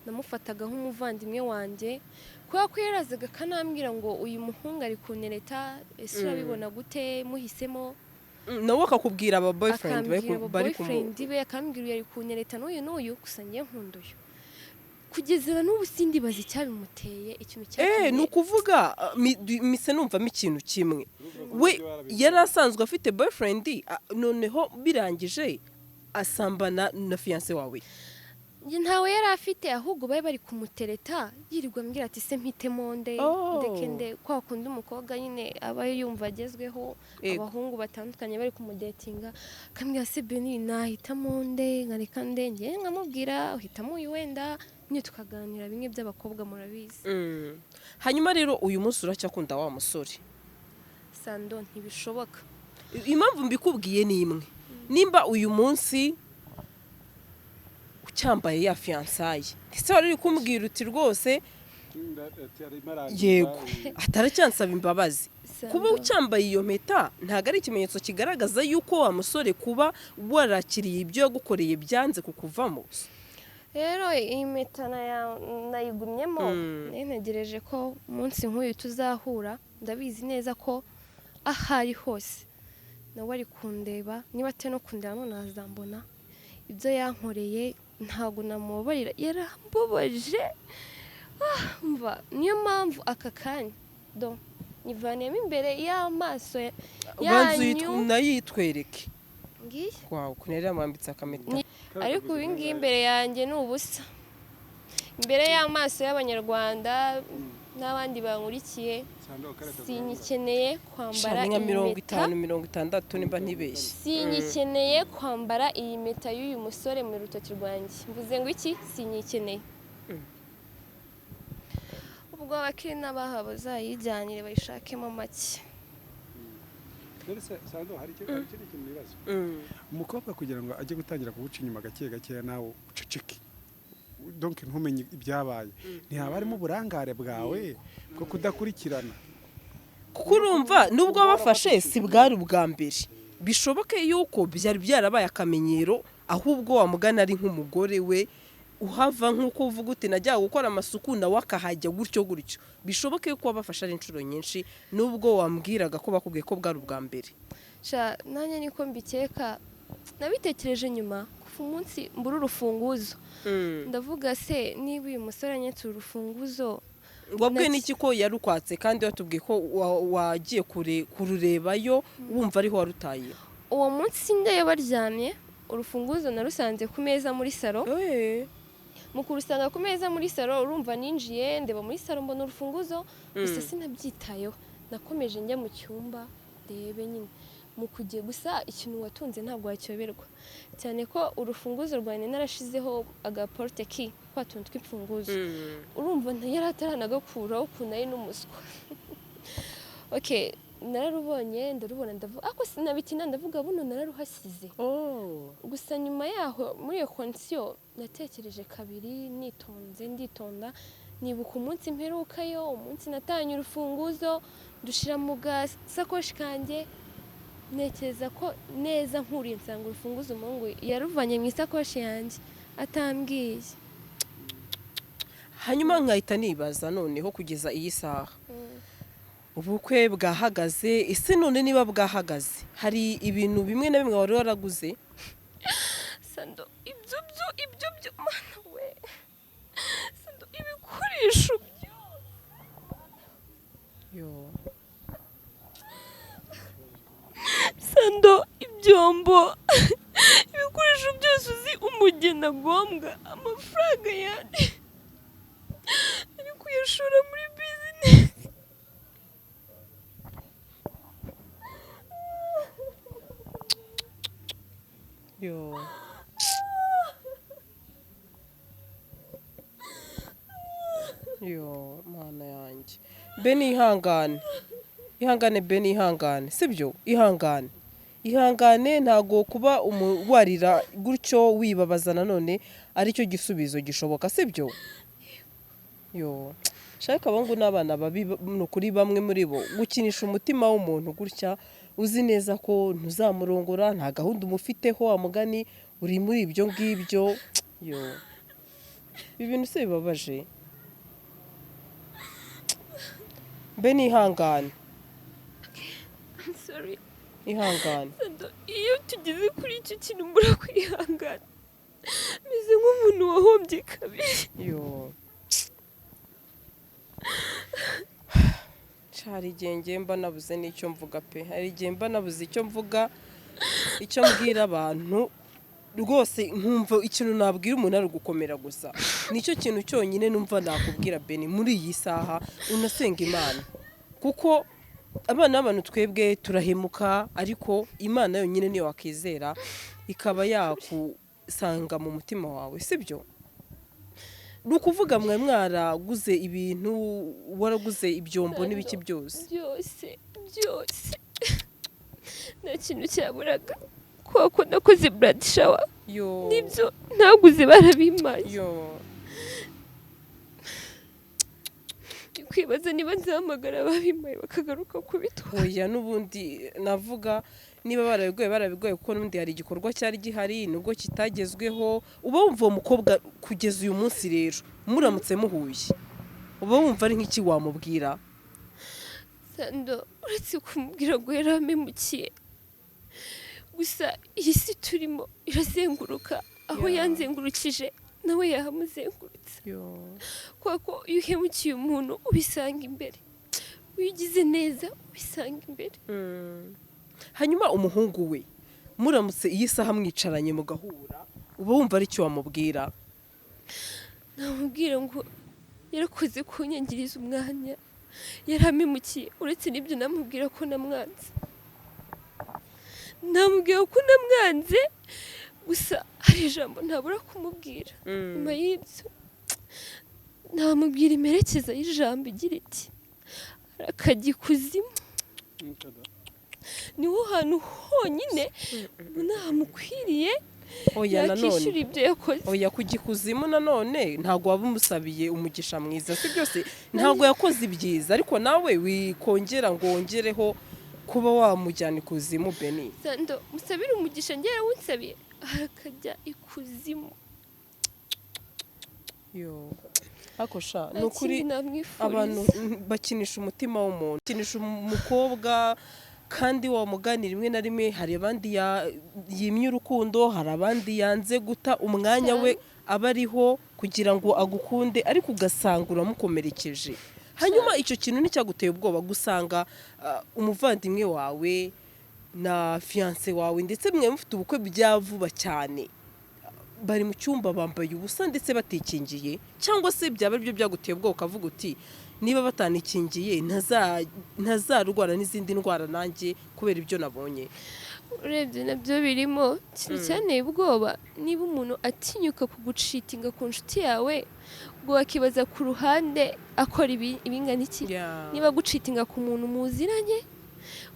Namufataga nk'umuvandimwe wanjye, kubera ko yarazaga akanambwira ngo: "Uyu muhungu ari kuntereta, ese urabibona gute muhisemo?" Nawe akakubwira aba boyfriend bari Akambwira abo bari boyfriend be, akambwira uyu ari kuntereta n'uyu n'uyu, gusa njye nkunda uyu. Kugeza na n'ubu sindibaza icyabimuteye, ikintu Eh, ni cyatumye. ukuvuga mise numvamo ikintu kimwe: we yari asanzwe afite boyfriend, noneho birangije asambana na fiancé wawe. Njye ntawe yari afite, ahubwo bari bari kumutereta, yirirwa ambwira ati: "Se mpitemo nde?" Oh. Ndeke nde? Kwa kundi umukobwa nyine aba yumva agezweho, abahungu batandukanye bari kumudatinga, akambwira: "Se Beni, nahitamo nde, nkareka nde?" Njye nkamubwira: "Uhitamo uyu." Wenda nyine tukaganira bimwe by'abakobwa, murabizi. Hanyuma rero uyu munsi uracyakunda wa musore? Sando, ntibishoboka. Impamvu mbikubwiye ni imwe: nimba uyu munsi ucyambaye ya fiançailles, ndetse wari uri kumbwira uti rwose yego ataracyansaba imbabazi, Sando. kuba ucyambaye iyo mpeta ntabwo ari ikimenyetso kigaragaza yuko wa musore, kuba warakiriye ibyo yagukoreye, byanze kukuvamo? Rero iyi mpeta nayigumyemo. Nari ntegereje ko umunsi nk'uyu tuzahura. Ndabizi neza ko aho ari hose nawe ari kundeba, niba atari no kundeba none azambona. Ibyo yankoreye ntabwo namubabarira, yarambabaje. Mva niyo mpamvu aka kanya do nyivaniyemo imbere y'amaso Ubanza yanyu. Nayo yitwereke. Ngiye. Wawe ukuntu yari yamwambitse akameta. Ariko ibi ngibi imbere yanjye ni ubusa, imbere y'amaso y'Abanyarwanda n'abandi bankurikiye, sinyikeneye kwambara Sha, ni nka mirongo impeta. itanu, 60 nimba ntibeshye. Sinyikeneye kwambara iyi mpeta y'uyu musore mu rutoki rwanjye. Mvuze ngo iki? Sinyikeneye. Ubwo abakiri n'abaha bazayijyanire bayishakemo make. Sando, hari ikindi kintu nibaza. Umukobwa kugira ngo ajye gutangira kuguca inyuma gake gakeya, nawe uceceke, donc ntumenye ibyabaye, ntihaba harimo uburangare bwawe bwo kudakurikirana? Kuko urumva nubwo wabafashe si bwari ubwa mbere, bishoboke yuko byari byarabaye akamenyero, ahubwo wamugana ari nk'umugore we uhava, nk'uko uvuga uti najyaga gukora amasuku nawe akahajya gutyo gutyo. Bishoboke yuko wabafashe ari inshuro nyinshi, nubwo wambwiraga ko bakubwiye ko bwari ubwa mbere. Sha, nanjye niko mbikeka. Nabitekereje nyuma, kuva umunsi mbura urufunguzo, ndavuga: "Se niba uyu musore anyetse urufunguzo?" Wabwiwe n'iki ko yarukwatse, kandi watubwiye ko wagiye kure kururebayo, wumva ariho warutaye? Uwo munsi njyayo baryamye, urufunguzo narusanze ku meza muri salo. Mu kurusanga ku meza muri salo, urumva ninjiye ndeba muri salo mbona urufunguzo gusa, sinabyitayeho, nakomeje njya mu cyumba ndebe nyine mu kugiye. Gusa ikintu watunze ntabwo wacyoberwa, cyane ko urufunguzo rwanjye narashizeho agaporte ki, twa tuntu tw'imfunguzo. Urumva yari ataranagakuraho, ukuntu ari n'umuswa. Okay, nararubonye, ndarubona, ndavuga ako sinabitina, ndavuga buno nararuhasize. Gusa nyuma yaho muri iyo condition natekereje kabiri nitonze, nditonda, nibuka umunsi mperukayo, umunsi natanye urufunguzo ndushira mu gasakoshi kanjye, ntekereza ko neza nkuriye nsanga urufunguzo umuhungu yaruvanye mu isakoshi yanjye atambwiye. Hanyuma nkahita nibaza noneho, kugeza iyi saha ubukwe bwahagaze, ese none niba bwahagaze hari ibintu bimwe na bimwe wari waraguze? Sando, ibyo byo, mana we, Sando, ibikoresho byose. Yo. Sando, ibyombo, ibikoresho byose uzi umugeni agombwa, amafaranga yanjye ari kuyashora muri business. Yo. Yo, mana yanjye, Beni, ihangane, ihangane Beni, ihangane, sibyo? Ihangane, ihangane. Ntago kuba warira gutyo wibabaza nanone aricyo gisubizo gishoboka, sibyo? Yo, shaka, abahungu n'abana babi ni ukuri, bamwe muri bo gukinisha umutima w'umuntu gutya, uzi neza ko ntuzamurongora, nta gahunda umufiteho, wa mugani uri muri ibyo ngibyo. Yo, ibi bintu se bibabaje. Mbe ihangane. I'm sorry. Ihangane. Sando, iyo tugeze kuri icyo kintu mbura kwihangana, meze nk'umuntu wahombye kabiri. Yo, hari igihe ngiye mba nabuze n'icyo mvuga pe, hari igihe mba nabuze icyo mvuga, icyo mbwira abantu. Rwose nkumva ikintu nabwira umuntu ari ugukomera gusa. Nicyo kintu cyonyine numva nakubwira, Beni, muri iyi saha. Unasenga Imana, kuko abana b'abantu twebwe turahemuka, ariko Imana yonyine niyo wakizera ikaba yakusanga mu mutima wawe, sibyo? Ni ukuvuga mwe mwaraguze ibintu, waraguze ibyombo n'ibiki byose? Byose byose, nta kintu cyaburaga, kubera ko nakoze bridal shower. Yo! Nibyo ntaguze barabimpaye. Yo! Ndi kwibaza niba nzahamagara ababimpaye bakagaruka kubitwara. Oya, n'ubundi navuga niba barabigoye, barabigoye, kuko n'ubundi hari igikorwa cyari gihari nubwo kitagezweho. Uba wumva uwo mukobwa kugeza uyu munsi rero, muramutse muhuye, uba wumva ari nk'iki wamubwira? Sando, uretse kumubwira ngo yarampemukiye gusa, iyi si turimo irazenguruka aho yanzengurukije nawe yahamuzengurutse, kubera ko iyo uhemukiye umuntu ubisanga imbere, iyo ugize neza ubisanga imbere. Hanyuma umuhungu we, muramutse iyi saha mwicaranye mugahura, uba wumva ari icyo wamubwira? Namubwira ngo yarakoze kunyangiriza umwanya, yarampemukiye. Uretse n'ibyo, namubwira ko namwanze, namubwira ko namwanze gusa. Hari ijambo ntabura kumubwira nyuma y'ibyo, namubwira imperekeza y'ijambo igira iti: "Arakajya ikuzimu, niho hantu honyine mbona hamukwiriye." Oya, nanone Yakishyura ibyo yakoze. Oya, kujya ikuzimu nanone ntabwo waba umusabiye umugisha mwiza, si byose. Ntabwo yakoze ibyiza, ariko nawe wikongera ngo wongereho kuba wamujyana ikuzimu, Beni. Sando, musabire umugisha, ngera wunsabiye arakajya ikuzimu. Yo, ariko sha, Nta ni ukuri kindi namwifuriza. Abantu bakinisha umutima w'umuntu, bakinisha umukobwa, kandi wamugani rimwe na rimwe hari abandi yimye urukundo, hari abandi yanze guta umwanya we aba ariho kugira ngo agukunde, ariko ugasanga uramukomerekeje. Hanyuma icyo kintu nticyaguteye ubwoba, gusanga umuvandimwe wawe na fiancé wawe, ndetse mwe mufite ubukwe bya vuba cyane, bari mu cyumba bambaye ubusa ndetse batikingiye? Cyangwa se byaba aribyo byaguteye ubwoba, ukavuga uti: "Niba batanikingiye, ntazarwara n'izindi ndwara nanjye kubera ibyo nabonye"? Urebye nabyo birimo. Ikintu cyanteye ubwoba, niba umuntu atinyuka kugucheatinga ku nshuti yawe, ubwo wakibaza ku ruhande akora ibingana iki? Niba gucheatinga ku muntu muziranye,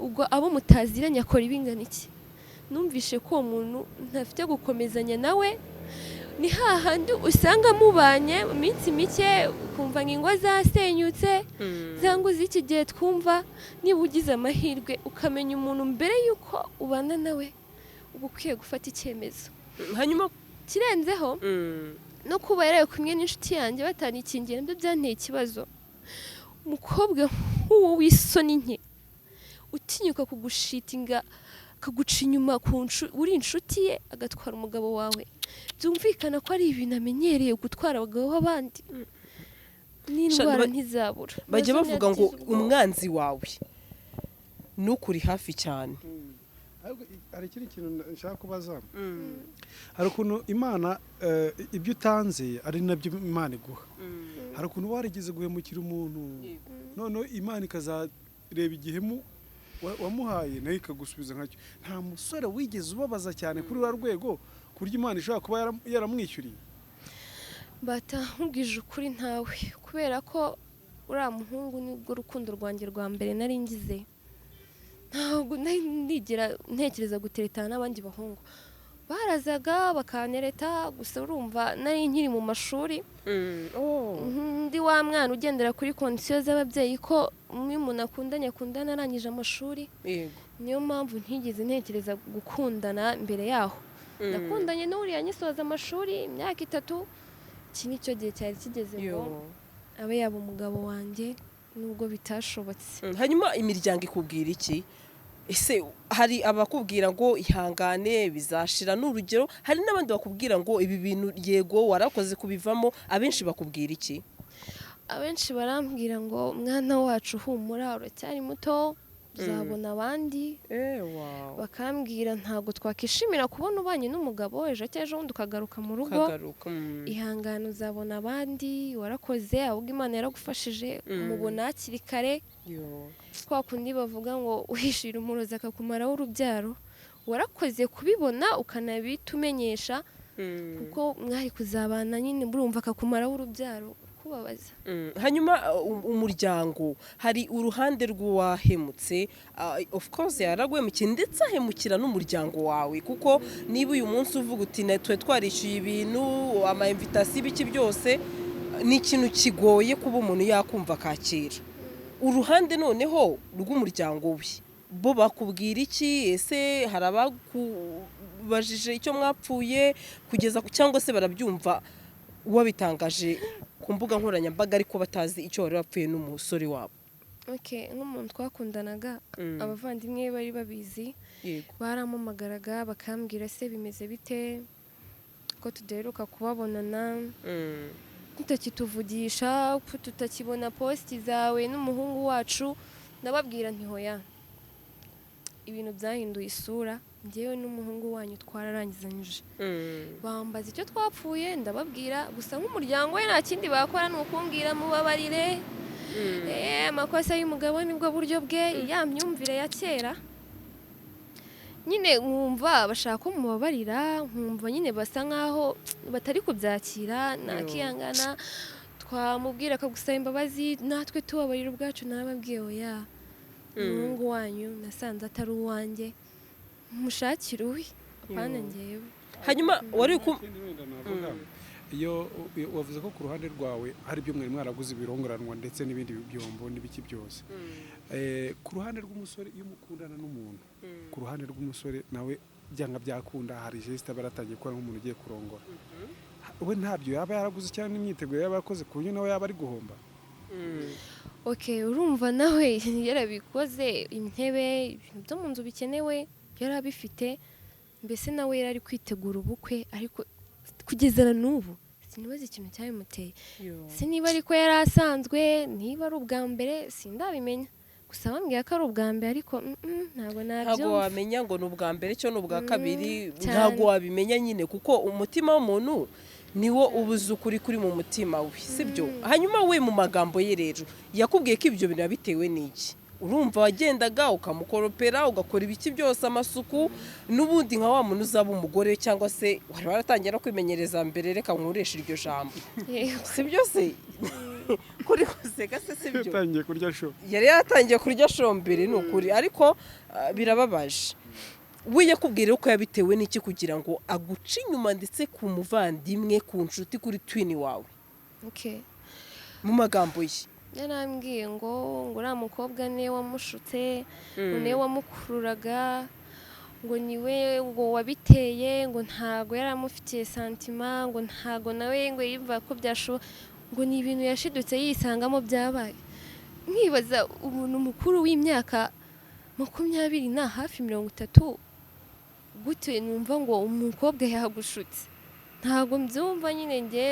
ubwo abo mutaziranye akora ibingana iki? Numvishe ko uwo muntu ntafite gukomezanya nawe. Ni hahandi usanga mubanye mu minsi mike ukumva ngo ingo zasenyutse, za ngo z'iki gihe twumva. Niba ugize amahirwe ukamenya umuntu mbere y'uko ubana nawe, uba ukwiye gufata icyemezo. Hanyuma Kirenzeho no kuba yaraye kumwe n'inshuti yanjye batanikingiye, nabyo byanteye ikibazo. Umukobwa nk'uwo w'isoni nke utinyuka kugucheatinga, akaguca inyuma ku uri inshuti ye, agatwara umugabo wawe, byumvikana ko ari ibintu amenyereye, gutwara abagabo b'abandi. N'indwara ntizabura. Bajya Nazo bavuga ngo ntiyatiza ubwoba. umwanzi wawe nukuri hafi cyane. Ariko hari ikindi kintu nshaka kubaza. Hari ukuntu Imana, ibyo utanze ari nabyo Imana iguha. Hari ukuntu warigeze guhemukira umuntu, noneho Imana ikazareba igihemu wamuhaye nayo ikagusubiza nkacyo. Nta musore wigeze ubabaza cyane kuri ruriya rwego ku buryo Imana ishobora kuba yaramwishyuriye? Bata, nkubwije ukuri, ntawe, kubera ko uriya muhungu nibwo rukundo rwanjye rwa mbere nari ngize. Ntabwo nari nigera ntekereza guteretana n'abandi bahungu. Barazaga bakantereta gusa, urumva nari nkiri mu mashuri. Ndi wa mwana ugendera kuri condition z'ababyeyi, ko iyo umuntu akundanye akundana arangije amashuri. Niyo mpamvu ntigeze ntekereza gukundana mbere yaho. Nakundanye n'uriya ngisoza amashuri imyaka 3. Iki ni cyo gihe cyari kigeze ngo abe yaba umugabo wanjye, nubwo bitashobotse. Hanyuma imiryango ikubwira iki? Ese hari abakubwira ngo ihangane bizashira, ni urugero, hari n'abandi bakubwira ngo ibi bintu yego warakoze kubivamo? Abenshi bakubwira iki? Abenshi barambwira ngo: "Mwana wacu, humura, uracyari muto." Uzabona abandi. Wow. Bakambwira ntabwo twakishimira kubona ubanye n'umugabo, ejo cyangwa ejo bundi ukagaruka mu rugo. Ukagaruka. Ihangane, uzabona abandi, warakoze, ahubwo Imana yaragufashije umubona hakiri kare. Yo. Kwa kundi bavuga ngo uhishira umurozi akakumaraho urubyaro, warakoze kubibona ukanabitumenyesha, kuko mwari kuzabana nyine murumva akakumaraho urubyaro, kubabaza. Hanyuma umuryango, hari uruhande rw'uwahemutse, of course yaraguhemukiye ndetse ahemukira n'umuryango wawe, kuko niba uyu munsi uvuga uti twe twarishyuye ibintu, ama invitation, ibiki byose, ni ikintu kigoye kuba umuntu yakumva akakira. Uruhande noneho rw'umuryango we, bo bakubwira iki? Ese hari abakubajije icyo mwapfuye kugeza cyangwa se barabyumva wabitangaje ku mbuga nkoranyambaga ariko batazi icyo wari wapfuye n'umusore wabo? Okay, nk'umuntu twakundanaga, abavandimwe be bari babizi. Barampamagaraga bakambwira: "Se bimeze bite ko tudaheruka kubabonana, tutakituvugisha, ko tutakibona post zawe n'umuhungu wacu?" Ndababwira nti: "Hoya, ibintu byahinduye isura, njyewe n'umuhungu wanyu twararangizanyije." Bambaza icyo twapfuye, ndababwira. Gusa nk'umuryango we nta kindi bakora, ni ukumbwira: "Mubabarire, amakosa y'umugabo nibwo buryo bwe." Ya myumvire ya kera nyine, nkumva bashaka ko mubabarira, nkumva nyine basa nkaho batari kubyakira. Nakihangana, twamubwira akagusaba imbabazi, natwe tubabarira ubwacu. Narababwiye: "Oya, umuhungu wanyu nasanze atari uwanjye, mushakire uwi, apana njyewe." Hanyuma wari ku Ikindi wenda navuga, iyo wavuze ko ku ruhande rwawe hari ibyo mwari mwaraguze, ibirongoranwa ndetse n'ibindi byombo n'ibiki byose. Ku ruhande rw'umusore, iyo mukundana n'umuntu, ku ruhande rw'umusore nawe byanga byakunda hari geste aba yaratangiye gukora nk'umuntu ugiye kurongora. We ntabyo yaba yaraguze cyangwa n'imyiteguro yaba yarakoze ku buryo nawe yaba ari guhomba? Okay, urumva nawe yarabikoze, intebe, ibintu byo mu nzu bikenewe yari abifite, mbese nawe yari ari kwitegura ubukwe. Ariko kugeza na n'ubu sinibaza ikintu cyabimuteye, si niba ariko yari asanzwe, niba ari ubwa mbere, sindabimenya. Gusa bambwiye ko ari ubwa mbere, ariko ntabwo Ntabwo nabyumva. wamenya ngo ni ubwa mbere cyo ni ubwa kabiri. Cyane. Ntabwo wabimenya nyine, kuko umutima w'umuntu niwo ubuze ukuri kuri mu mutima we, sibyo? Hanyuma we mu magambo ye rero yakubwiye ko ibyo bintu yabitewe n'iki? Urumva wagendaga ukamukoropera, ugakora ibiki byose, amasuku, n'ubundi nka wa muntu uzaba umugore, cyangwa se wari waratangiye no kwimenyereza mbere, reka nkureshe iryo jambo. Yego. Sibyo se? Kuri guseka se, sibyo? Yatangiye kurya show. Yari yatangiye kurya shombere, ni ukuri. Ariko birababaje. We yakubwira ko yabitewe n'iki kugira ngo aguce inyuma, ndetse ku muvandimwe, ku nshuti, kuri twin wawe? Okay. Mu magambo ye. Yarambwiye ngo uriya mukobwa niwe wamushutse, ngo niwe wamukururaga, ngo niwe ngo wabiteye, ngo ntago yari amufitiye sentiment, ngo ntago nawe ngo yumva ko byashoboka, ngo ni ibintu yashidutse yisangamo byabaye. Nkibaza umuntu mukuru w'imyaka 20 na hafi 30, gute numva ngo umukobwa yagushutse? Ntabwo mbyumva nyine njye.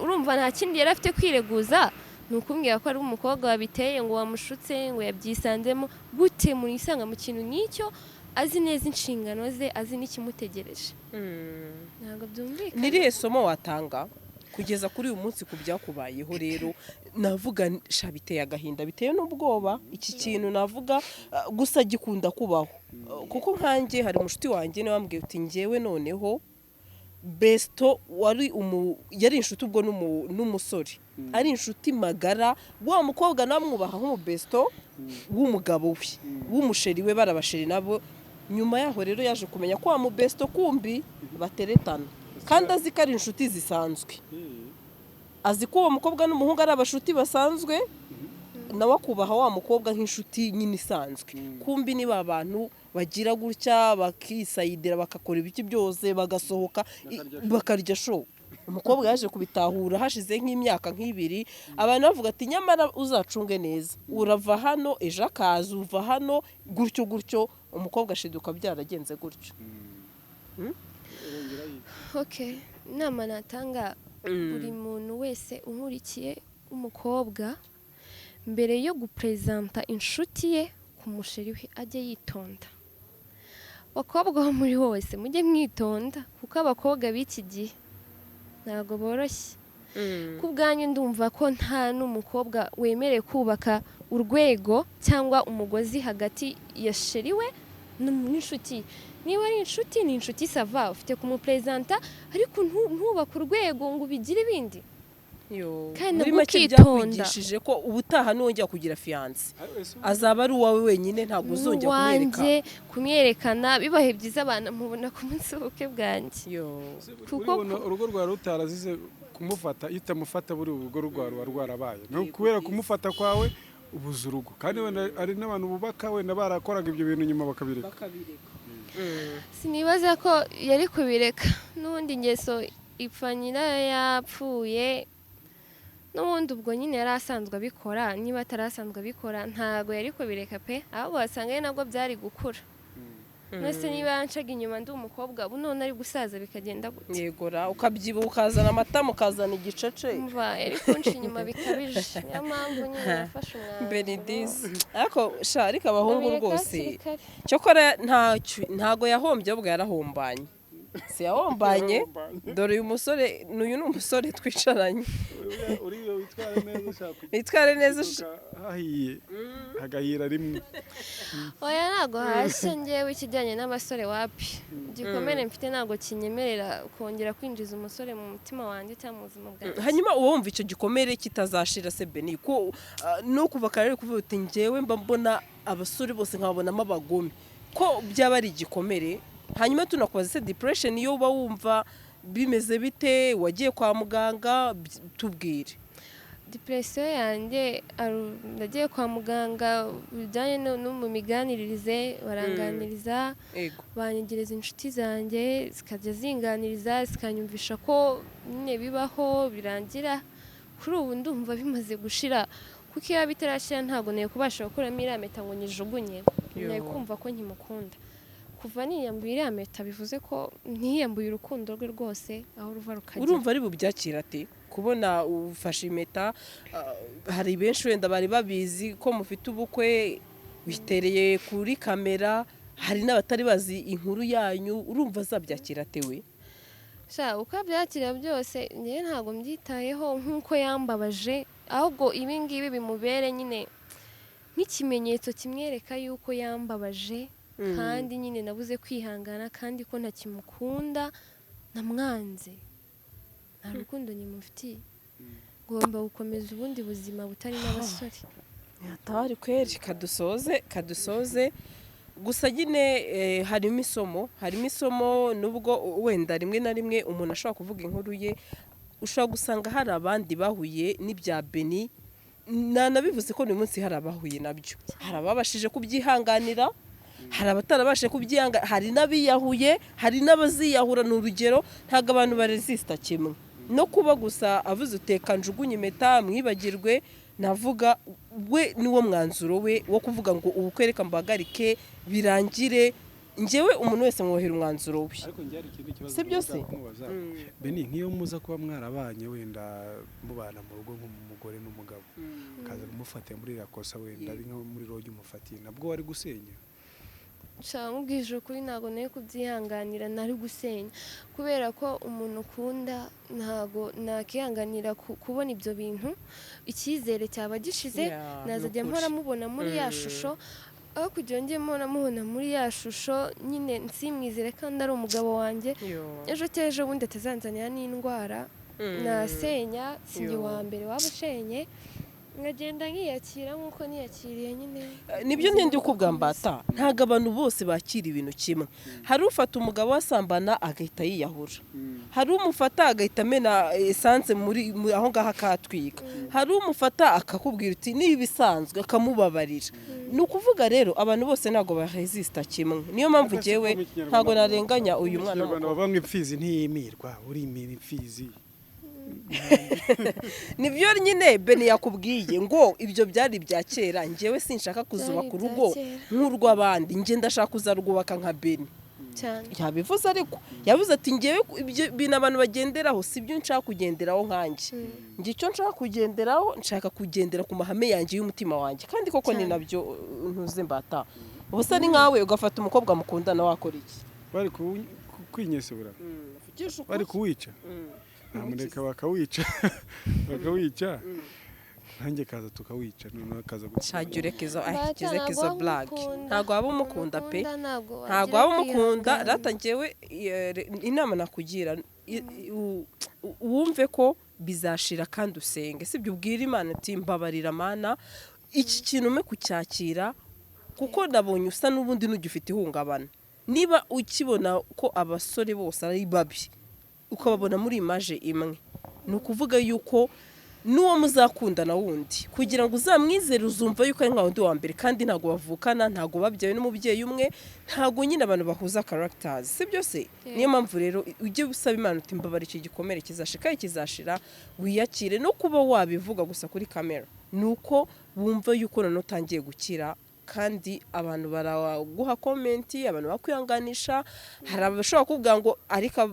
Urumva nta kindi yari afite kwireguza, ni ukumbwira ko ari umukobwa wabiteye, ngo wamushutse, ngo yabyisanzemo. Gute munisanga mu kintu nk'icyo, azi neza inshingano ze, azi n'ikimutegereje? Ntabwo byumvikana. Ni irihe somo watanga kugeza kuri uyu munsi ku byakubayeho? Rero navuga sha biteye agahinda, biteye n'ubwoba iki kintu navuga, gusa gikunda kubaho. Kuko nkanjye hari umushuti wanjye niwe wambwiye uti: "Njyewe noneho besto wari umu yari inshuti ubwo n'umusore, ari inshuti magara, wa mukobwa namwubaha nk'umubesto w'umugabo we, w'umusheri we, barabasheri nabo. Nyuma yaho rero yaje kumenya ko wa mubesto kumbi bateretana, kandi azi ko ari inshuti zisanzwe, azi ko uwo mukobwa n'umuhungu ari abashuti basanzwe, nawe akubaha wa mukobwa nk'inshuti nyine isanzwe. Kumbi niba abantu bagira gutya bakisayidira, bagakora ibiki byose, bagasohoka, bakarya show. Umukobwa yaje kubitahura hashize nk'imyaka nk'ibiri. Abantu bavuga ati: 'Nyamara uzacunge neza, urava hano ejo akaza, uva hano gutyo gutyo.' Umukobwa ashiduka byaragenze gutyo." Okay, inama natanga buri muntu wese unkurikiye w'umukobwa, mbere yo guperezanta inshuti ye ku Umusheri we ajye yitonda. Abakobwa bo muri hose mujye mwitonda, kuko abakobwa b'iki gihe ntabwo boroshye. Ku bwanyu ndumva ko nta n'umukobwa wemerewe kubaka urwego cyangwa umugozi hagati ya sheri we n'inshuti ye. Niba ari inshuti, ni inshuti, ça va, ufite kumuperezanta, ariko ntubake urwego ngo ubigire ibindi. Yo. Kandi Muri nabwo make ukitonda. byakwigishije ko ubutaha nuwongera kugira fiancé azaba ari uwawe wenyine, ntabwo uzongera kumwereka. Uwanjye, kumwerekana bibahe byiza abantu mubona ku munsi w'ubukwe bwanjye. Yo. Kuko Urugo rwawe rutarazize kumufata, iyo utamufata buri urugo rwawe ruba rwarabaye. Ni kubera kumufata kwawe ubuza urugo, kandi wenda hari n'abantu bubaka wenda barakoraga ibyo bintu nyuma bakabireka. Bakabireka. Sinibaza ko yari kubireka, n'ubundi ingeso ipfa nyirayo yapfuye. N'ubundi ubwo nyine yari asanzwe abikora, niba atari asanzwe abikora ntabwo yari kubireka pe, ahubwo wasanga ari nabwo byari gukura. Nose niba yancaga inyuma ndi umukobwa, ubu none ari gusaza bikagenda gute? Yegora, ukabyibuha, ukazana amata, mukazana igicece. Umva, yari kunca inyuma bikabije, niyo mpamvu nyine nafashe umwanzuro. Benidisi, ariko sha, ariko abahungu Ndabireka rwose hakiri kare. Cyokora ntacyo, ntago yahombye, ahubwo yarahombanye. Si yahombanye? Dore uyu musore, n'uyu ni umusore twicaranye. Uriya witwara neza ushaka Witware neza hahiye hagahira rimwe. Oya, ntabwo hashya. Ngewe ikijyanye n'abasore wapi, igikomere mfite ntabwo kinyemerera kongera kwinjiza umusore mu mutima wanjye cyangwa mu buzima bwanjye. Hanyuma uba wumva icyo gikomere kitazashira se, Beni? Ko no kuva kare kuvuga uti njyewe mba mbona abasore bose nkabonamo abagome, ko byaba ari igikomere. Hanyuma tunakubaza se, depression iyo uba wumva bimeze bite? Wagiye kwa muganga? Tubwire. Depression yanjye, nagiye kwa muganga bijyanye no mu miganiririze, baranganiriza, banyegereza inshuti zanjye zikajya zinganiriza, zikanyumvisha ko nyine bibaho birangira. Kuri ubu ndumva bimaze gushira, kuko iyo bitarashira ntabwo nari kubasha gukuramo iriya mpeta ngo nyijugunye. Nari kumva ko nkimukunda. Kuva niyambuye iriya mpeta bivuze ko ntiyambuye urukundo rwe rwose, aho ruva rukagera. Urumva ari bubyakira ate kubona ufashe impeta? Hari benshi wenda bari babizi ko mufite ubukwe, witereye kuri kamera, hari n'abatari bazi inkuru yanyu. Urumva azabyakira ate we? Sha, uko abyakira byose njyewe ntabwo mbyitayeho nk'uko yambabaje, ahubwo ibi ngibi bimubere nyine nk'ikimenyetso kimwereka yuko yambabaje, kandi nyine nabuze kwihangana, kandi ko ntakimukunda, namwanze, nta rukundo nyimufitiye, ngomba gukomeza ubundi buzima butarimo abasore. Hatari kweri. Kadusoze, kadusoze. Gusa nyine harimo isomo, harimo isomo, nubwo wenda rimwe na rimwe umuntu ashobora kuvuga inkuru ye, ushobora gusanga hari abandi bahuye n'ibya Beni. Nanabivuze ko uyu munsi hari abahuye nabyo, hari ababashije kubyihanganira, hari abatarabashije kubyihanga, hari n'abiyahuye, hari n'abaziyahura. Ni urugero, ntabwo abantu baresisita kimwe. No kuba gusa avuze uteka njugunye impeta mwibagirwe, navuga we niwo mwanzuro we wo kuvuga ngo ubukwe reka mbahagarike birangire. Njyewe umuntu wese mwuhira umwanzuro we. Ariko njye hari ikindi kibazo Si byo nshaka se? kumubaza. Beni, nk'iyo muza kuba mwarabanye, wenda mubana mu rugo nk'umugore n'umugabo, ukaza kumufatira muri iriya kosa, wenda ari nko muri rogi umufatiye, nabwo wari gusenya? Nshaka nkubwije ukuri, ntabwo nari kubyihanganira, nari gusenya, kubera ko umuntu ukunda ntabwo nakihanganira kubona ibyo bintu. Icyizere cyaba gishize. Yeah, Nazajya ni ukuri. mpora mubona muri ya shusho, aho kugira ngo njye mpora mubona muri ya shusho nyine nsimwizere kandi ari umugabo wanjye. Ejo cyangwa ejo bundi atazanzanira n'indwara, nasenya. Sinjye wa mbere waba ushenye, nkagenda nkiyakira nk'uko niyakiriye nyine. Nibyo ndi kubwambata, ntabwo abantu bose bakira ibintu kimwe. Hari ufata umugabo wasambana agahita yiyahura, hari umufata agahita amena essence muri aho ngaho akatwika, hari umufata akakubwira uti niba ibisanzwe akamubabarira. Ni ukuvuga rero abantu bose ntabwo baresisita kimwe. Niyo mpamvu njyewe ntabwo narenganya uyu mwana Mu Kinyarwanda w'umukobwa. bavuga ngo imfizi ntiyimirwa, urimira imfizi. Nibyo nyine Beni yakubwiye ngo ibyo byari ibya kera. Njyewe sinshaka kuzubaka Byari ibya urugo kera. nk'urw'abandi, njye ndashaka kuzarwubaka nka Beni. Cyane. Yabivuze, ariko yavuze ati: "Ngewe ibyo bintu abantu bagenderaho si byo nshaka kugenderaho nkanjye. Njye icyo nshaka kugenderaho, nshaka kugendera ku mahame yanjye y'umutima wanjye." Kandi koko ni Cyane. nabyo. Ntuze mbata ubusa, ni nkawe ugafata umukobwa mukundana, wakora iki? Bari kwinyesebura, bari kuwica, ntamureka bakawica, nanjye kaza tukawica, noneho akaza Shajya ureka izo Mbata, kize ntabwo izo waba blague. umukunda. Ntabwo waba umukunda pe. Umukunda ntabwo Ntabwo wagira waba umukunda. kwihangana. Rata njyewe inama nakugira, wumve ko bizashira kandi usenge, sibyo? Ubwire Imana ati: "Mbabarira Mana, iki kintu umpe kucyakira, kuko nabonye usa n'ubundi n'ugifite ihungabana." Niba ukibona ko abasore bose ari babi, ukababona muri image imwe, ni ukuvuga yuko n'uwo muzakundana wundi, kugira ngo uzamwizere, uzumva yuko ari nka wundi wa mbere. Kandi ntabwo bavukana, ntabwo babyawe n'umubyeyi umwe, ntabwo nyine abantu bahuza characters, si byo se? Niyo mpamvu rero ujye usaba Imana uti: "Mbabara, iki gikomere kizashira." Kandi kizashira, wiyakire. No kuba wabivuga gusa kuri kamera ni uko wumva yuko noneho utangiye gukira, kandi abantu baraguha comment, abantu bakwihanganisha. Hari abashobora kuvuga ngo: "Ariko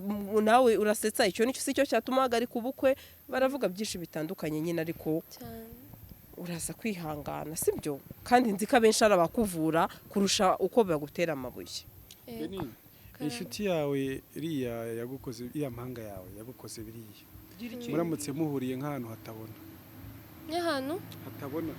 nawe urasetsa, icyo nicyo si cyo cyatuma uhagarika ubukwe." Baravuga byinshi bitandukanye nyine, ariko Cyane. uraza kwihangana, sibyo? Kandi nzi ko abenshi ari abakuvura kurusha uko bagutera amabuye. Yego. Beni, inshuti yawe iriya yagukoze, iriya mpanga yawe yagukoze biriya, muramutse muhuriye nk'ahantu hatabona? Nk'ahantu? Hatabona.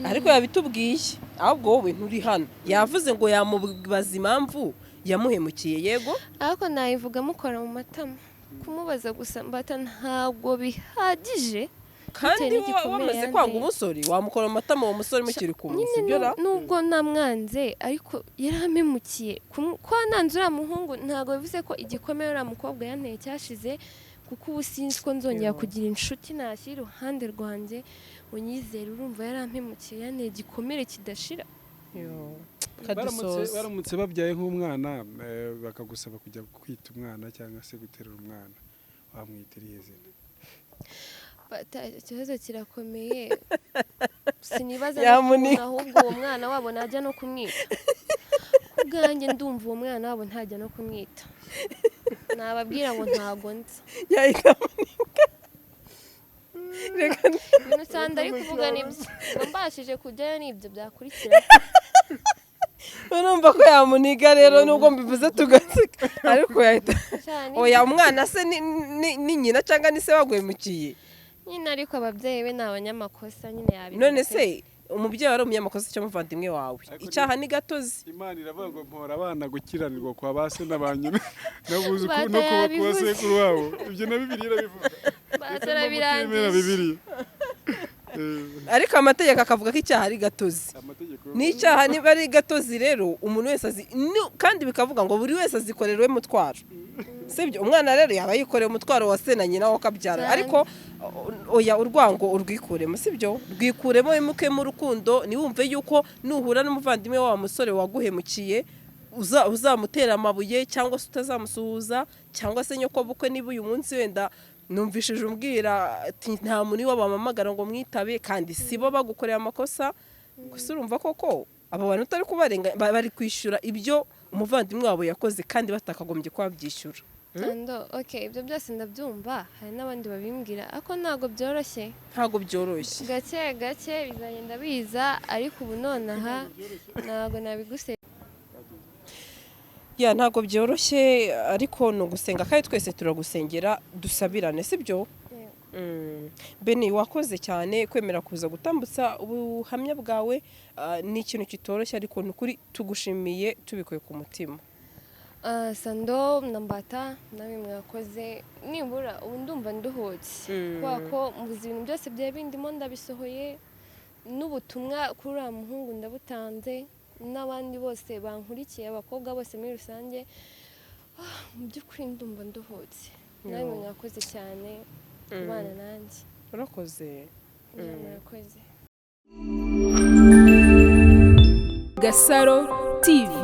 Ariko yabitubwiye, ahubwo wowe nturi hano. Yavuze ngo yamubaza impamvu yamuhemukiye, yego. Ariko nayivuga mukora mu matama. Kumubaza gusa, mbata, ntabwo bihagije. Kandi Bitewe n'igikomere wamaze yanteye. kwanga umusore, wamukora mu matama uwo musore mukiri kumwe? Nyine Sibyo ra? Nubwo namwanze, ariko yarampemukiye. Kuba nanze uriya muhungu ntabwo bivuze ko igikomere uriya mukobwa yanteye cyashize, kuko ubu sinzi ko nzongera Yo. kugira inshuti nashyira iruhande rwanjye ngo nyizere. Urumva yarampemukiye, yanteye igikomere kidashira. Yo. Baramutse Kadusoza. baramutse babyaye nk'umwana, bakagusaba kujya kwita umwana cyangwa se guterura umwana, wamwita irihe zina? Ikibazo kirakomeye, sinibaza Yamunika. n'ukuntu ahubwo uwo mwana wabo najya no kumwita. Ku bwanjye ndumva uwo mwana wabo ntajya no kumwita, nababwira ngo ntago nzi. Yahita amunika. Reka. Ibintu usanga ari kuvuga nibyo, ngo mbashije kujyayo nibyo byakurikira. Urumva ko yamuniga rero, nubwo mbivuze tugaseka, ariko yahita Cyane. Oya, umwana se ni nyina cyangwa ni se waguhemukiye? Nyine ariko ababyeyi be ni abanyamakosa nyine, yabivuze. None se umubyeyi wari umunyamakosa cyangwa umuvandimwe wawe? Ariko Icyaha ni gatozi. Imana iravuga ngo: "Mpora abana gukiranirwa kwa ba se na ba nyina n'abuzukuru Bata no kuba ku yabivuze. basekuru wabo." Ibyo na Bibiliya irabivuga. Bata Reka arabirangije. Bibiliya. Ariko amategeko akavuga ko icyaha ari gatozi. Amategeko. N'icyaha niba ari gatozi rero, umuntu wese azi kandi bikavuga ngo buri wese azikorera we mutwaro, sibyo? Umwana rero yaba yikoreye umutwaro wa se na nyina we akabyara. Cyane. Ariko oya, urwango urwikuremo, sibyo? Rwikuremo, wimukemo urukundo. Ntiwumve yuko nuhura n'umuvandimwe wa musore waguhemukiye uzamutera amabuye, cyangwa se utazamusuhuza, cyangwa se nyokobukwe. Niba uyu munsi wenda numvishije umbwira ati nta muntu iwabo bampamagara ngo mwitabe, kandi si bo bagukoreye amakosa gusa, urumva koko abo bantu utari kubarenga, bari kwishyura ibyo umuvandimwe wabo yakoze kandi batakagombye kuba babyishyura. Ando, okay, ibyo byose ndabyumva, hari n'abandi babimbwira, ariko ntabwo byoroshye. Ntabwo byoroshye. Gake gake bizagenda biza, ariko ubu nonaha ntabwo nabiguse. Ya, ntabwo byoroshye, ariko ni ugusenga, kandi twese turagusengera, dusabirane, sibyo? Beni, wakoze cyane kwemera kuza gutambutsa ubuhamya bwawe. Ni ikintu kitoroshye, ariko ni ukuri tugushimiye tubikuye ku mutima. Sando na Mbata, namwe mwakoze. Nibura ubu ndumva nduhutse, kubera ko mbuze ibintu byose byari bindimo ndabisohoye, n'ubutumwa kuri uriya muhungu ndabutanze, n'abandi bose bankurikiye, abakobwa bose muri rusange. Mu by'ukuri ndumva nduhutse. Namwe mwakoze cyane kubana nanjye. Urakoze. Yeah, murakoze. Gasaro TV.